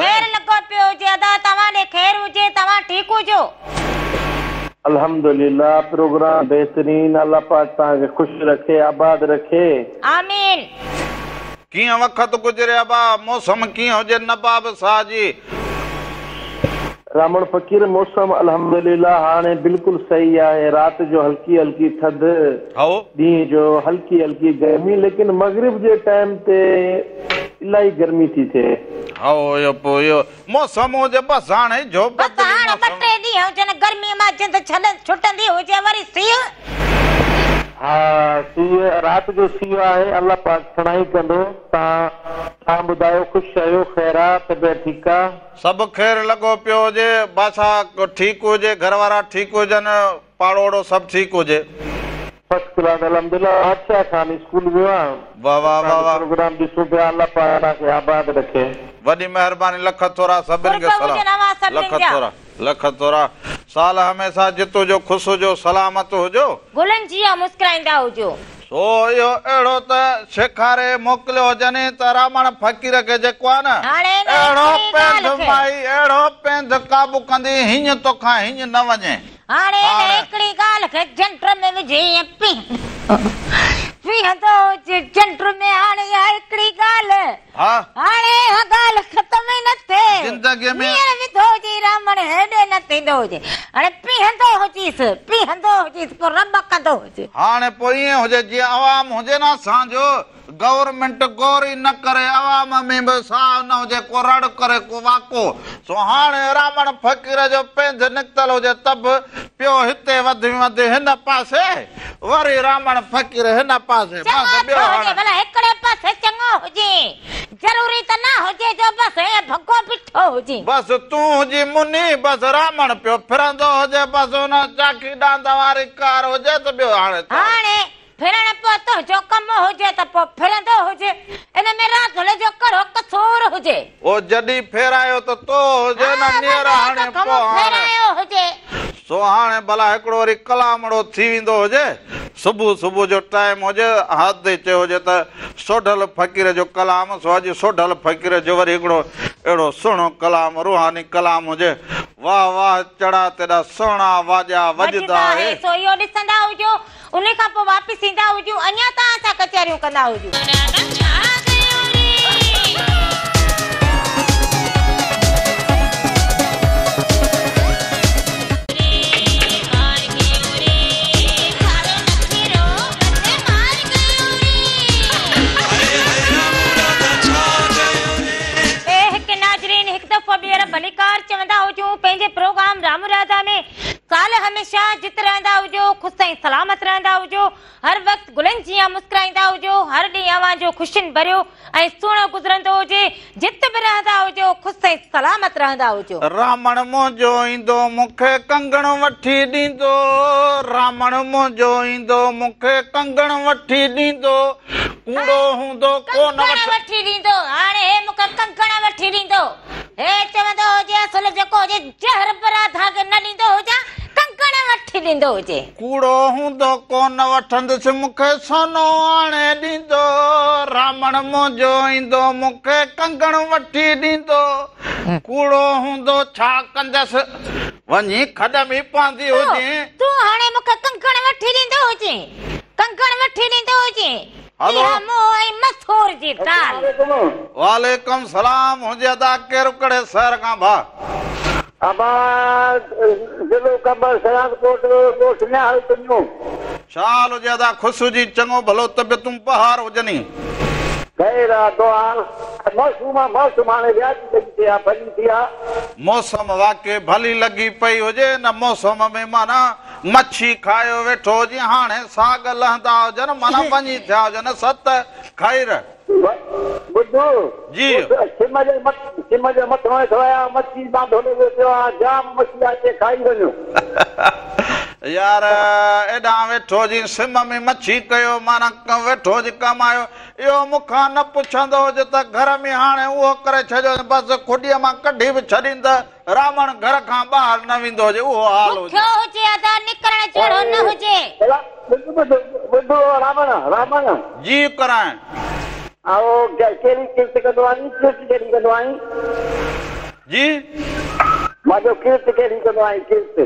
خير لڳو پيو هجي ادا توهان ڏي خير هجي توهان ٺيڪ هجو. الحمدلله پروگرام بهترين الله پاڪ توهان کي خوش رکي آباد رکي. آمين. ڪيئن وقت گذري ابا موسم ڪيئن هجي نباب شاهه جي. رامڻ فقير موسم الحمدلله هاڻي بلڪل صحيح آهي رات جو هلڪي هلڪي ٿڌ هائو. ڏينهن جو هلڪي هلڪي گرمي ليڪن مغرب جي ٽائيم تي الاهي گرمي ٿي ٿئي. هائو اهو پوء اهو موسم هجي بس هاڻي جو بس بدلي هاڻ ٻه موسم. ٽي ڏينهن هجن گرمي مان جند ڇڏ ڇٽندي هجي وري سيءُ. ها سيءُ رات جو سيءُ آهي الله پاڪ سڻائي ڪندو. توهان توهان ٻڌايو خوش آهيو خير آ طبيعت ٺيڪ آ؟ سڀ خير لڳو پيو هجي بادشاهه ٺيڪ هجي گهر وارا ٺيڪ هجن پاڙو اوڙو سڀ ٺيڪ هجي. فرسٽ ڪلاس الحمدلله بادشاهه خان اسڪول ويو آ واهه واهه واهه توهان جو واهه. پروگرام ڏسون پيا الله پاڪ توهان کي آباد رکي. وڏي مهرباني لک ٿورا سڀني کي قرب سلام هجن اوهان لک سڀني جا. ٿورا لک ٿورا سال هميشه جت هجو خوش هجو سلامت هجو. گلن جيان مسڪرائيندا هجو. سو اهو اهڙو ته سيکاري موڪليو هجني ته رامڻ فقير کي جيڪو آ نه هاڻي نه اهڙو هڪڙي پينڌ ڳالهه کي. مائي اهڙو پينڌ قابو ڪندي هينئن توکان هينئن نه وڃي. هاڻي نه هاڻي. هڪڙي ڳالهه کي جنڊ ۾ وجهي ائين پيهندو هجي جنڊ ۾ هاڻي اها هڪڙي ڳالهه. ها. هاڻي اها ڳالهه ختم ئي نه ٿئي. زندگيء ۾. ميڻ وڌو هجي رامڻ هيڏي نه ٿيندو هجي. هاڻي پيهندو هجيس پيهندو هجيس پوء رٻ ڪندو هجي. هاڻي پوء ائين هجي جيئن عوام هجي نه اسان جو گورنمينٽ غور ئي نه ڪري عوام ۾ به ساهه نه هجي ڪو رڙ ڪري ڪو واڪو سو هاڻي رامڻ فقير جو پينڌ نڪتل هجي ته به پيو هتي وڌ ۾ وڌ هن پاسي وري رامڻ فقير هن پاسي بس چڱو ٻيو ٿو هجي هاڻي. ڀلا هڪڙي پاسي چڱو هجي ضروري ته نه هجي جو بس ائين ڀڳو بيٺو هجي. بس تون هجي مني بس رامڻ پيو ڦرندو هجي بس ان چاڪي ڏاند واري ڪار هجي ته ٻيو هاڻي ڇا. هاڻي ڦرڻ پوء تنهنجو ڪم هجي ته پوء ڦرندو هجي. ان ۾ راڌل جو ڪهڙو قصور هجي. او جڏهن ڦيرايو ته تو هجي نه ها نيئر وڏو هاڻي ته ڪم پوء هاڻي. ڦيرايو هجي. سو هاڻي ڀلا هڪڙو وري ڪلامڙو ٿي ويندو هجي. صبح صبح جو ٽائيم هجي حد چيو هجي ته سوڍل فقير جو ڪلام سو اڄ سوڍل فقير جو وري هڪڙو اهڙو سهڻو ڪلام روحاني ڪلام هجي. واهه واهه چڙا تيڏا سهڻا واڄا وڄدا وڄدا هي. هي. سو اهو ڏسندا هجو. ان کان پوءِ واپس ايندا هجون اڃا توهان سان ڪچهريون ڪندا هجون. هڪ ناظرين هڪ دفعو ٻيهر ڀليڪار چوندا هجون پنهنجي پروگرام رام راڌا ۾ سال هميشه جت رهندا هجو خوش ۽ سلامت رهندا هجو هر وقت گلن جيان مسڪرائيندا هجو هر ڏينهن اوهان جو خوشين ڀريو ۽ سهڻو گذرندو هجي جت به رهندا هجو خوش ۽ سلامت رهندا هجو. رامڻ منهنجو ايندو مون کي ڪنگڻ وٺي ڏيندو رامڻ منهنجو ايندو مون کي ڪنگڻ وٺي ڏيندو ڪوڙو هوندو ڪونه ڪنگڻ وٺ. وٺي ڏيندو هاڻي هي مون کي ڪنگڻ وٺي ڏيندو هي چوندو هجي اصل جيڪو هجي زهر به راڌا کي نه ڏيندو هجان ڪنگڻ وٺي ڏيندو هجي. ڪوڙو هوندو ڪونه وٺندس مون کي سونو آڻي ڏيندو رامڻ منهنجو ايندو مون کي ڪنگڻ وٺي ڏيندو ڪوڙو هوندو ڇا ڪندس وڃي کڏ ۾ پوندي هجي. تون هاڻي مون کي ڪنگڻ وٺي ڏيندو هجي ڪنگڻ وٺي ڏيندو هجي. هلو. اها منهن ۽ مسور جي دال. واليڪم سلام هجي ادا ڪير ڪهڙي شهر کان ڀاءُ؟ ابا ضلعو قمبر شهدادڪوٽ ڳوٺ نهال تنيو. ڇا حال هجي ادا خوش هجي چڱو ڀلو طبيعتون بهار هجني. خير آ دعا موسم آ موسم هاڻي وياجي لڳي پئي آ ڀلي ٿي آ. موسم واقعي ڀلي لڳي پئي هجي نه موسم ۾ معنيٰ مڇي کايو ويٺو هجي هاڻي ساڳ لهندا هجن معنيٰ وڃي ٿيا هجن ست خير. ٻڌو جي. سم جي سم جي مٿان ويٺو آهيان مڇي ٻانڌو لڳو پيو آ جام مڇي آ اچي کائي وڃو. يار ايڏان ويٺو هجي سم ۾ مڇي ڪيو معنيٰ ويٺو هجي ڪمايو اهو مون کان نه پڇندو هجي ته گهر ۾ هاڻي اهو ڪري ڇڏيو بس کڏيءَ مان ڪڍي به ڇڏيند رامڻ گهر کان ٻاهر نه ويندو هجي اهو حال هجي. بکيو هجي ادا نڪرڻ جهڙو نه هجي. ٻڌو ٻڌو ٻڌو رامڻ رامڻ. جي ڪرائي. ۽ ڪهڙي ڪرت ڪندو آهين ڪرت ڪهڙي ڪندو آهين؟ جي. مان چيو ڪرت ڪهڙي ڪندو آهين ڪرت؟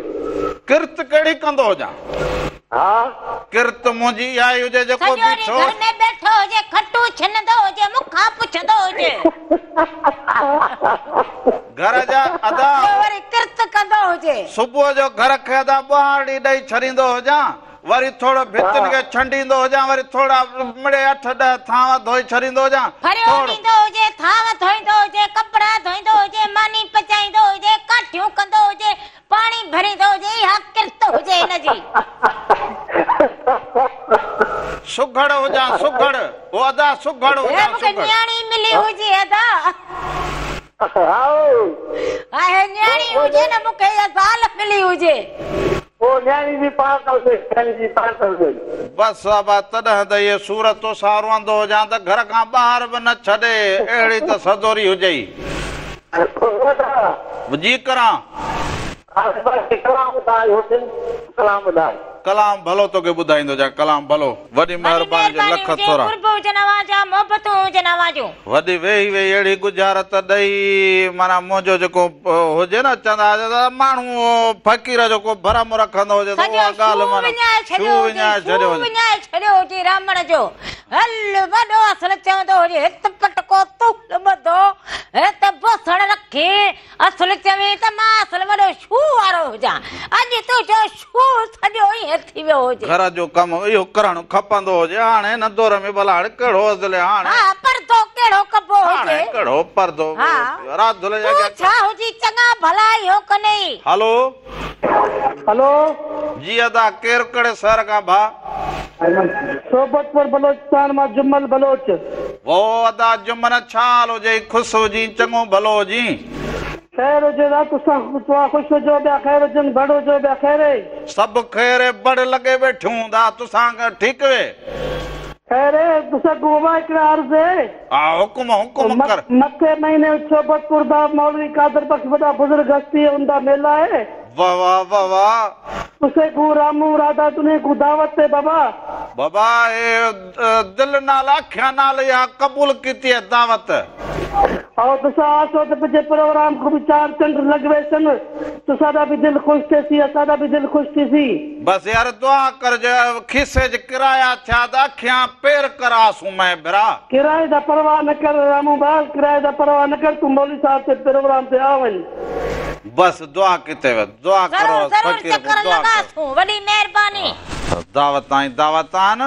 ڪرت ڪهڙي ڪندو هجان؟ ها. ڪرت منهنجي اها ئي هجي جيڪو سڄو ڏينهن بيٺو گهر ۾ ويٺو هجي کٽون ڇنندو هجي مون کان پڇندو هجي. گهر جا ادا. پوءِ وري ڪرت ڪندو هجي. صبح جو گهر کي ادا ٻهارڙي ڏيئي ڇڏيندو هجان وري ٿورو ڀتين کي ڇنڊيندو هجان وري ٿورا مڙي 8 10 ٿانو ڌوئي ڇڏيندو هجان ڦريو ٿورو ڏيندو هجي. ٿانو ڌوئيندو هجي، ڪپڙا ڌوئيندو هجي، ماني پچائيندو هجي، ڪاٺيون ڪندو هجي، پاڻي ڀريندو هجي، اها ڪرت هجي هن جي. سگهڙ هجان سگهڙ، او ادا سگهڙ هجان مون کي سگهڙ. نياڻي ملي هجي ادا. هائو. آهي نياڻي هجي نه مون کي يا زال ملي هجي. پوء نياڻي جي پارت هجي، نياڻي جي پارت هجي. بس ابا تڏهن ته اهي سور توسان روئندو هجان ته گهر کان ٻاهر به نه ڇڏي، اهڙي ته سدوري هجئي. جي ڪران. ڪلام ٻڌاء. ڪلام ڀلو توکي ٻڌائيندو هجان، ڪلام ڀلو. وڏي وڏي مهرباني جو مهرباني لک هجي، ٿورا. قرب هجن اوهان جا، محبتون هجن اوهان جون. وڏي ويهي ويهي اهڙي ڳجهارت ڏئي معنيٰ منهنجو جيڪو هجي نه چوندا ته ماڻهو فقير جو ڪو ڀرم رکندو هجي ته سڄو اها ڳالهه شو معنيٰ وڃائي شو ڇڏيو هجي، وڃائي شو ڇڏيو هجي. وڃائي ڇڏيو هجي رامڻ جو. هل وڏو اصل چوندو هجي هت پٽڪو تول ٻڌو، هت بوسڻ رکي، اصل چوين ته مان اصل وڏو شو وارو هجان. اڄ تنهنجو شو سڄو ائين ٿي ويو هجي. گهر جو ڪم اهو ڪرڻ کپندو هجي. هاڻي هن دور ۾ ڀلا هاڻي ڪهڙو اصل هاڻي. ها پردو ڪهڙو ڪبو هاڻي هجي. ڪهڙو پردو ها راڌل جي تون اڳيان. ڇا هجي چڱا ڀلا اهو ڪنئي. هلو. هلو. جي ادا ڪير ڪهڙي شهر کان ڀاء؟ صحبتپور بلوچستان مان جمل بلوچ. وو ادا جمن ڇا حال هجئي، خوش هجين، چڱو ڀلو هجين. خير هجي دا تسان توهان خوش هجو ٻيا خير هجن بڙ هجو ٻيا خير. سڀ خير بڙ لڳي ويٺيون هوندا تسان ٺيڪ وي. خير تسان کو بابا هڪڙا عرض هي. ها حڪم حڪم ڪر. مٿي مهيني صحبتپور دا مولوي قادر بخش وڏا بزرگ هستي ان دا ميلا هي. واهه واهه واهه واهه. تسي کو رامو راڌا تنهي کو دعوت تي بابا. بابا هي دل نال اکيان نال اها قبول ڪيتي هي دعوت. او تسان آسو ته پنهنجي پروگرام کو به چار چنڊ لڳويسن تساڏا به دل خوش ٿيسي اساڏا به دل خوش ٿيسي. بس يار دعا ڪر جي کيسي ج ڪرايا ٿيا ته اکيان پير ڪراسون مين ڀرا. ڪرائي دا پرواهه نه ڪر رامو ڀاء ڪرائي دا پرواهه نه ڪر تون مولوي صاحب تي پروگرام تي آ وڃ. بس دعا ڪٿي وي دعا ڪرو ضرور ضرور فقير چڪر کي دعا ڪرو. لڳاسون وڏي مهرباني. دعوت آئي دعوت آن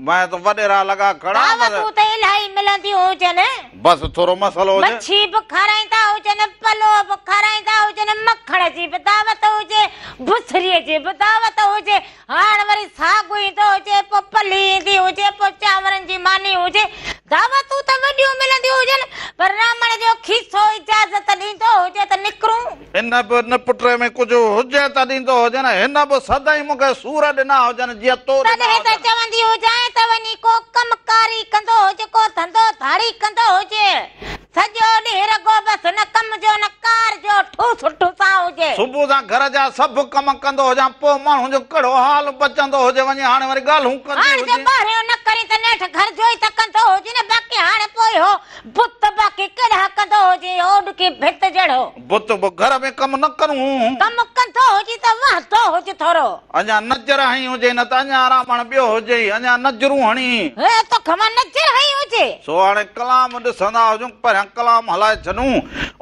मैं तो वडेरा लगा खड़ा दावतूं त इलाही मिलंदियूं हुजनि। बस थोरो मसलो हुजे। मच्छी बि खाराईंदा हुजनि, पलो बि खाराईंदा हुजनि, मखण जी बि दावत हुजे, बुसरीअ जी बि दावत हुजे। हाणे वरी साॻु ईंदो हुजे, पोइ पली ईंदी हुजे, पोइ चांवरनि जी मानी हुजे। दावतूं त वॾियूं मिलंदियूं हुजनि, पर रामण जो खीसो इजाज़त ॾींदो हुजे त निकिरूं। हिन बि निपटे में कुझु हुजे त ॾींदो हुजे न, हिन बि सदाई मूंखे सूर ॾिना हुजनि जीअं तो ॾिना तॾहिं त हुजनि। चवंदी हुजांइ त वञी को कमकारी कंदो हुजे, को धंधो धाड़ी कंदो हुजे। सॼो ॾींहुं रॻो बसि न कम जो न कार जो ठूस ठूसां हुजे। सुबुह सां घर जा सभु कम कंदो हुजां, पोइ माण्हू जो कहिड़ो हाल बचंदो हुजे, वञी हाणे वरी ॻाल्हियूं कंदी हाणे जे हुजे। ॿाहिरियों न करी त नेठि घर जो ई त कंदो हुजे न, बाक़ी हाणे पोइ हो बुत बाक़ी केॾा कंदो हुजे, ओॾकी भित जहिड़ो। बुत बि घर में कमु न करूं। कमु कंदो हुजे त वहंदो हुजे थोरो। अञा नज़र हई हुजे न त अञा रामण ॿियो हुजे, अञा नज़रूं हणी। हे तोखे मां नज़र हई हुजे। सो हाणे कलाम ॾिसंदा हुजूं, पहिरियां कलाम हलाए छॾूं,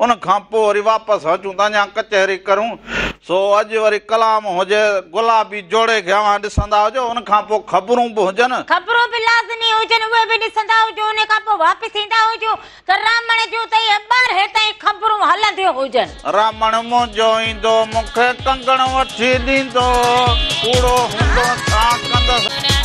उन खां पोइ वरी वापसि अचूं त अञा कचहरी करूं। सो अॼु वरी कलाम हुजे गुलाबी जोड़े खे अव्हां ॾिसंदा हुजो, उन खां पोइ ख़बरूं बि हुजनि। ख़बरूं बि लाज़मी हुजनि, उहे बि ॾिसंदा हुजो। उन खां पोइ वापसि ईंदा हुजो त रामण जूं त इहे ॿारहें ताईं ख़बरूं हलंदियूं हुजनि। रामण मुंहिंजो ईंदो मूंखे कंगण वठी ॾींदो, कूड़ो हूंदो छा कंदसि।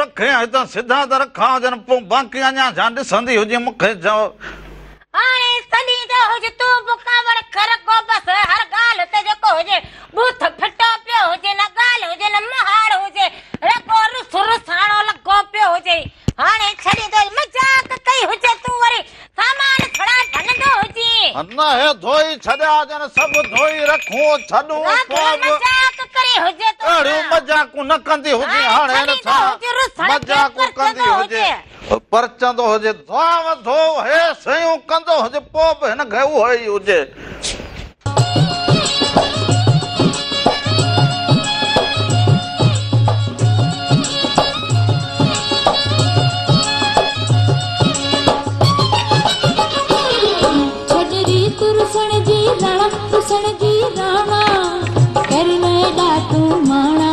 रखे हितां सिधा त रखा हुजनि, पोइ बाक़ी अञा छा ॾिसंदी हुजे मूंखे चओ। हाणे सॾींदो हुजे तूं बि कावड़ कर को बसि हर ॻाल्हि ते जेको हुजे बूथ फिटो पियो हुजे, न ॻाल्हि हुजे न महाड़ हुजे, रॻो रुस रुसाणो लॻो पियो हुजे। हाणे छॾींदो मज़ाक कई हुजे, तूं वरी सामान छड़ा भञंदो हुजे। न हे धोई छॾिया हुजनि, सभु धोई रखूं छॾूं, पोइ बि मज़ाक करे हुजे तूं। अहिड़ियूं मज़ाकूं न कंदी हुजे। हाणे हिन सां मज़ाकूं कंदी हुजे, परचंदो हुजे, धोआं धो हे सयूं कंदो हुजे, पोइ बि हिन खे उहो ई हुजे। रुसण जी राणा, कर एॾा तूं माणा।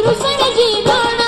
रुसण जी राणा।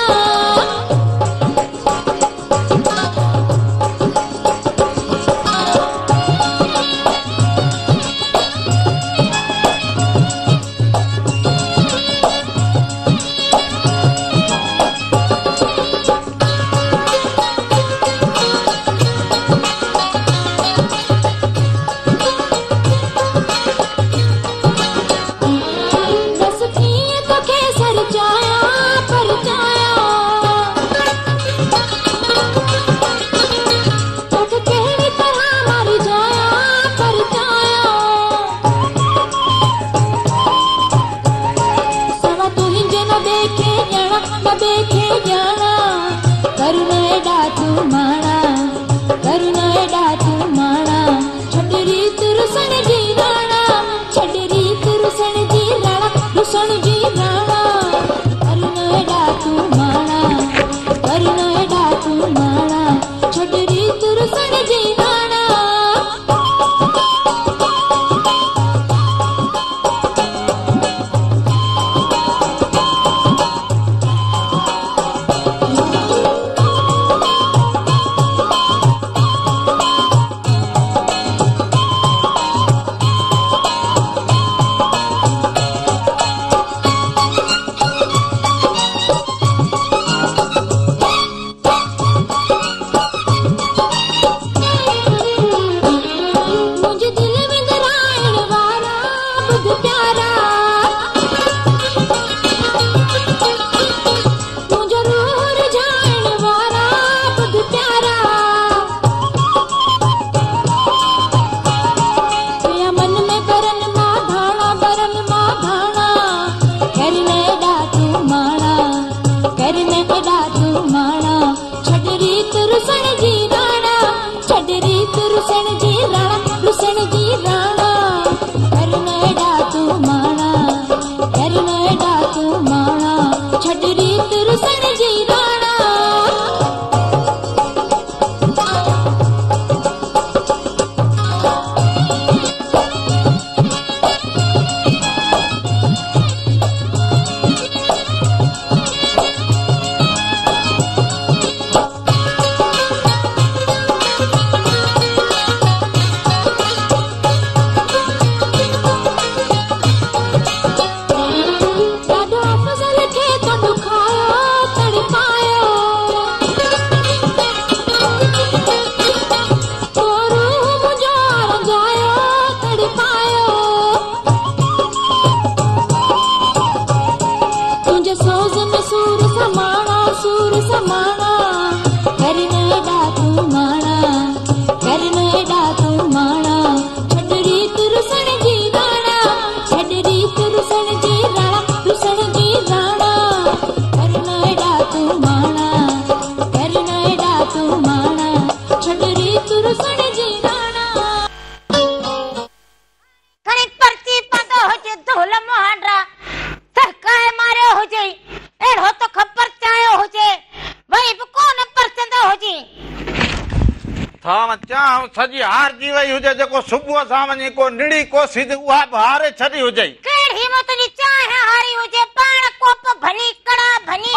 सॼी हारजी वई हुजे, जेको सुबुह सां वञी को निड़ी कोसी त उहा बि हारे छॾी हुजे। कहिड़ी तुंहिंजी चांहि हारी हुजे, पाण कोप भनी, कड़ा भनी,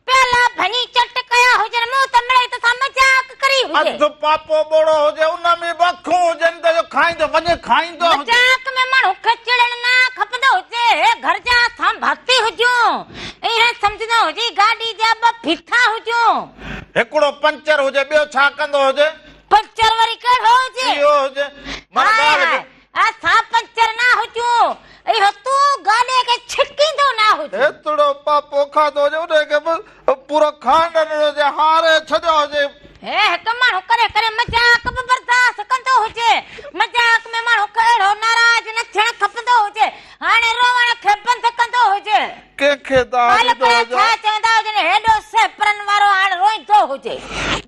प्याला भनी, चट कया हुजनि, मुंहुं त मिड़ई त सां मज़ाक करी हुजे। अधु पापो ॿोड़ो हुजे, उन में बि अखूं हुजनि त जो खाईंदो वञे खाईंदो हुजे। मज़ाक में माण्हू खे चिड़णु न खपंदो हुजे। घर जा असां भाती हुजूं, ईअं सम्झंदो हुजे गाॾी जा ॿ फीथा हुजूं। हिकिड़ो पंचर हुजे, ॿियो छा कंदो हुजे? पंचर वरी कहिड़ो हुजे? इहो हुजे। असां पंचर न हुजूं, इहो तूं गाॾे खे छिकींदो न हुजे। हेतिरो पापो खाधो हुजे, उनखे बि पूरो खांड ॾिनो हुजे, हारे छॾियो हुजे। हे हिकु माण्हू करे करे मज़ाक बि बर्दाश्त कंदो हुजे। मज़ाक में माण्हू खे अहिड़ो नाराज़ न थियणु खपंदो हुजे। हाणे रोवण खे बंदि कंदो हुजे। कंहिंखे दाह ॾींदो हुजे? छा चवंदा हुजनि, हेॾो सेपरनि वारो हाणे रोईंदो हुजे।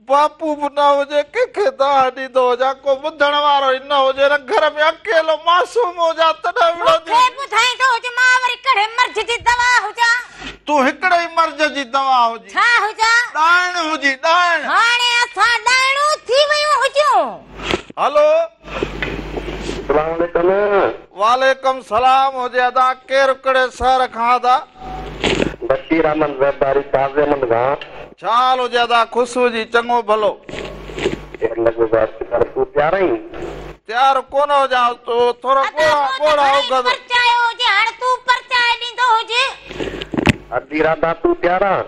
बापू बि न हुजे, कंहिंखे दाह ॾींदो हुजे, को ॿुधण वारो ई न हुजे, न घर में अकेलो मासूम हुजां तॾहिं मूंखे ॿुधाईंदो हुजे, मां वरी कहिड़े मर्ज़ जी दवा हुजां? तूं हिकिड़े ई मर्ज़ जी दवा हुजी। छा हुजां? ॾाइण हुजी, ॾाइण। हाणे असां ॾाइणूं थी वयूं हुजूं। हलो, सलाम। वालेकुम सलाम हुजे अदा। केरु कहिड़े शहर खां अदा? बशीर अहमद ज़रदारी काज़ी अहमद खां। छा हाल हुजे अदा? ख़ुशि हुजी, चङो भलो। तूं तयारु आहीं? तयारु कोन हुजां, तूं थोरो ॻोढ़ा उघंदो। परचायो हुजे, हाणे तूं परचाए ॾींदो हुजे। अदी राधा तूं तयारु आहीं?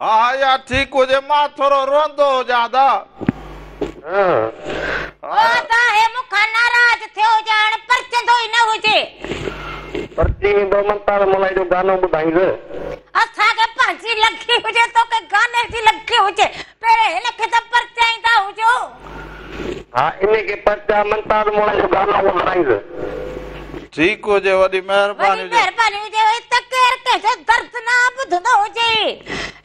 हा हा, या ठीकु हुजे, मां थोरो रोअंदो हुजां अदा। अदा हे मूंखां नाराज़ थियो हुजे, हाणे परचंदो ई न हुजे। परची वेंदो मन मलाई जो गानो ॿुधाईंदो। असांखे पंहिंजी लॻी हुजे, तोखे गाने जी लॻी हुजे। पहिरें हिनखे त परचाईंदा हुजो। हा, इन खे परचा, मनताज मोलाई जो गानो ॿुधाईंदो। ठीकु हुजे, वॾी महिरबानी हुजे। महिरबानी हुजे। हिते केरु कंहिंजो दर्द न ॿुधंदो हुजे।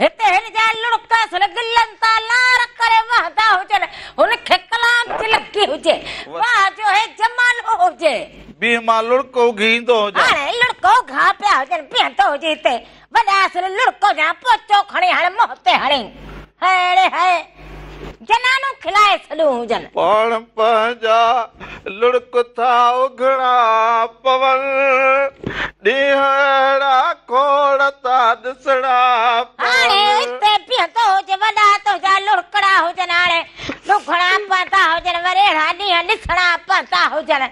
हिते हिन जा लुड़क गिलनि तां लार करे वहंदा हुजनि। हुनखे कलाम जी लॻी हुजे, वाह जो हे जमानो हुजे। बीह मां लुड़को उघी ईंदो हुजे। हाणे लुड़को घा पिया हुजनि, बीहंदो हुजे हिते। वॾा असल लुड़को जा पोचो खणी हाणे मुंहं ते हणी। हाणे हाय जनानो खिलाए छॾियो हुजनि। पाण पंहिंजा लुड़क था उघणा पवन, ॾींहं अहिड़ा खोड़ था ॾिसणा हाणे हिते बीहंदो हुजे, वॾा तुंहिंजा लुड़कड़ा हुजनि, हाणे लुघणा पवंदा हुजनि, वरी अहिड़ा ॾींहं ॾिसणा पवंदा हुजनि।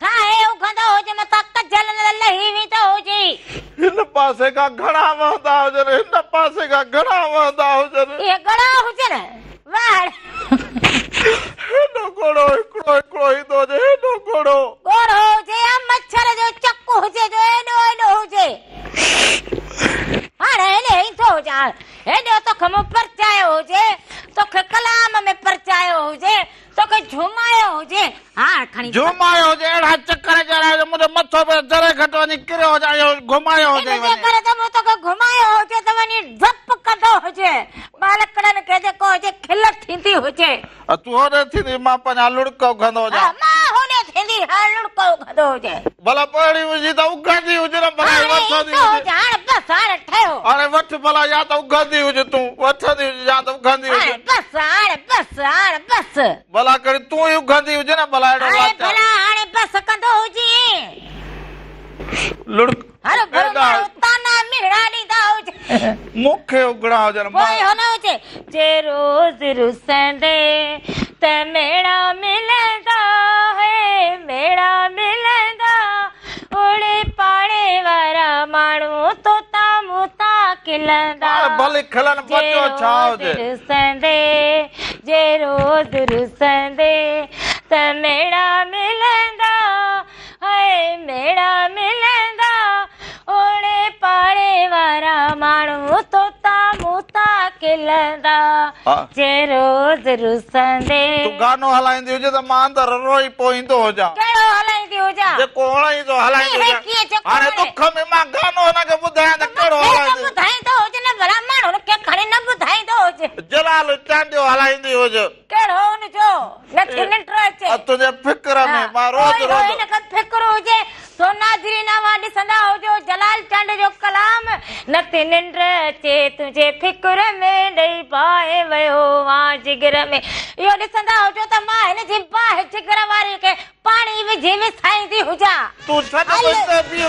ठाहे उघंदो हुजे, मथां कजल लही वेंदो हुजे। हिन पासे खां घणा वहंदा हुजनि, हिन पासे खां घणा वहंदा हुजनि। इहे घणा हुजनि। वाह, हेॾो घोड़ो हिकिड़ो हिकिड़ो ईंदो हुजे, हेॾो घोड़ो घोड़ो हुजे या मच्छर जो चकू हुजे, जो एॾो एॾो हुजे। हाणे हेॾे ईंदो हुजे, हाणे हेॾो तोखे मूं परचायो हुजे, तोखे कलाम में परचायो हुजे, तोखे झुमायो हुजे। हाणे खणी झुमायो हुजे, अहिड़ा चक्कर चढ़ायो मुंहिंजो मथो पियो ज़रे घटि वञी किरियो हुजे, घुमायो हुजे। करे त मूं तोखे घुमायो हुजे त वञी ज़प कंदो हुजे, ॿालकड़नि खे जेको हुजे खिल थींदी हुजे। तूं होॾे थींदी, मां पंहिंजा लुड़क उघंदो हुजां। मां होॾे थींदी, हा लुड़क उघंदो हुजे। भला पहिरीं हुजी त उघंदी हुजे न, भला वठंदी हुजे। हाणे बसि, हाणे ठहियो। हाणे वठि भला, या त उघंदी हुजे तूं, वठंदी हुजे या त उघंदी हुजे। बसि हाणे, बसि हाणे, बसि। भला करी तूं ई उघंदी हुजे न, भला अहिड़ो भला हाणे बसि कंदो हुजे। लुड़क हर भरो ताना मिहड़ा ॾींदा हुजे, मूंखे उघड़ा हुजनि। पोइ हुन हुजे, जे रोज़ रुसंदे त मेड़ा मिलंदा है, मेड़ा मिलंदा। ओड़े पाड़े वारा माण्हू तोता मूता खिलंदा। भले खिलनि, बचो छा हुजे। रुसंदे, जे रोज़ रुसंदे त मेड़ा मिलंदा है, मेड़ा मिलंदा। ओड़े पाड़े वारा माण्हू तोता मूता खिलंदा, जे रोज़ रुसंदे। तूं गानो हलाईंदी हुजे त मां अंदरि रोई पोइ ईंदो हुजां। कहिड़ो हलाईंदी हुजां? जेको वणईंदो हलाईंदी हुजां। हाणे दुख में मां गानो हुनखे ॿुधायां त कहिड़ो हलाईंदी? ॿुधाईंदो हुजे न भला, माण्हू खे खणी न ॿुधाईंदो हुजे। जलाल चांडियो हलाईंदी हुजे। कहिड़ो हुनजो? नथी निंड अचे तुंहिंजे फिक्र में मां रोज़ रोज़ हिनखे फिक्र हुजे। सो नाज़रीन, अव्हां ॾिसंदा हुजो जलाल चांड जो कलाम, नथी निंड अचे तुंहिंजे फिक्र में, ॾेई बाहि वियो वां जिगर में। इहो ॾिसंदा हुजो त मां हिन जी बाहि जिगर वारी खे पाणी विझी विसाईंदी हुजां। तूं छॾ हिते बीह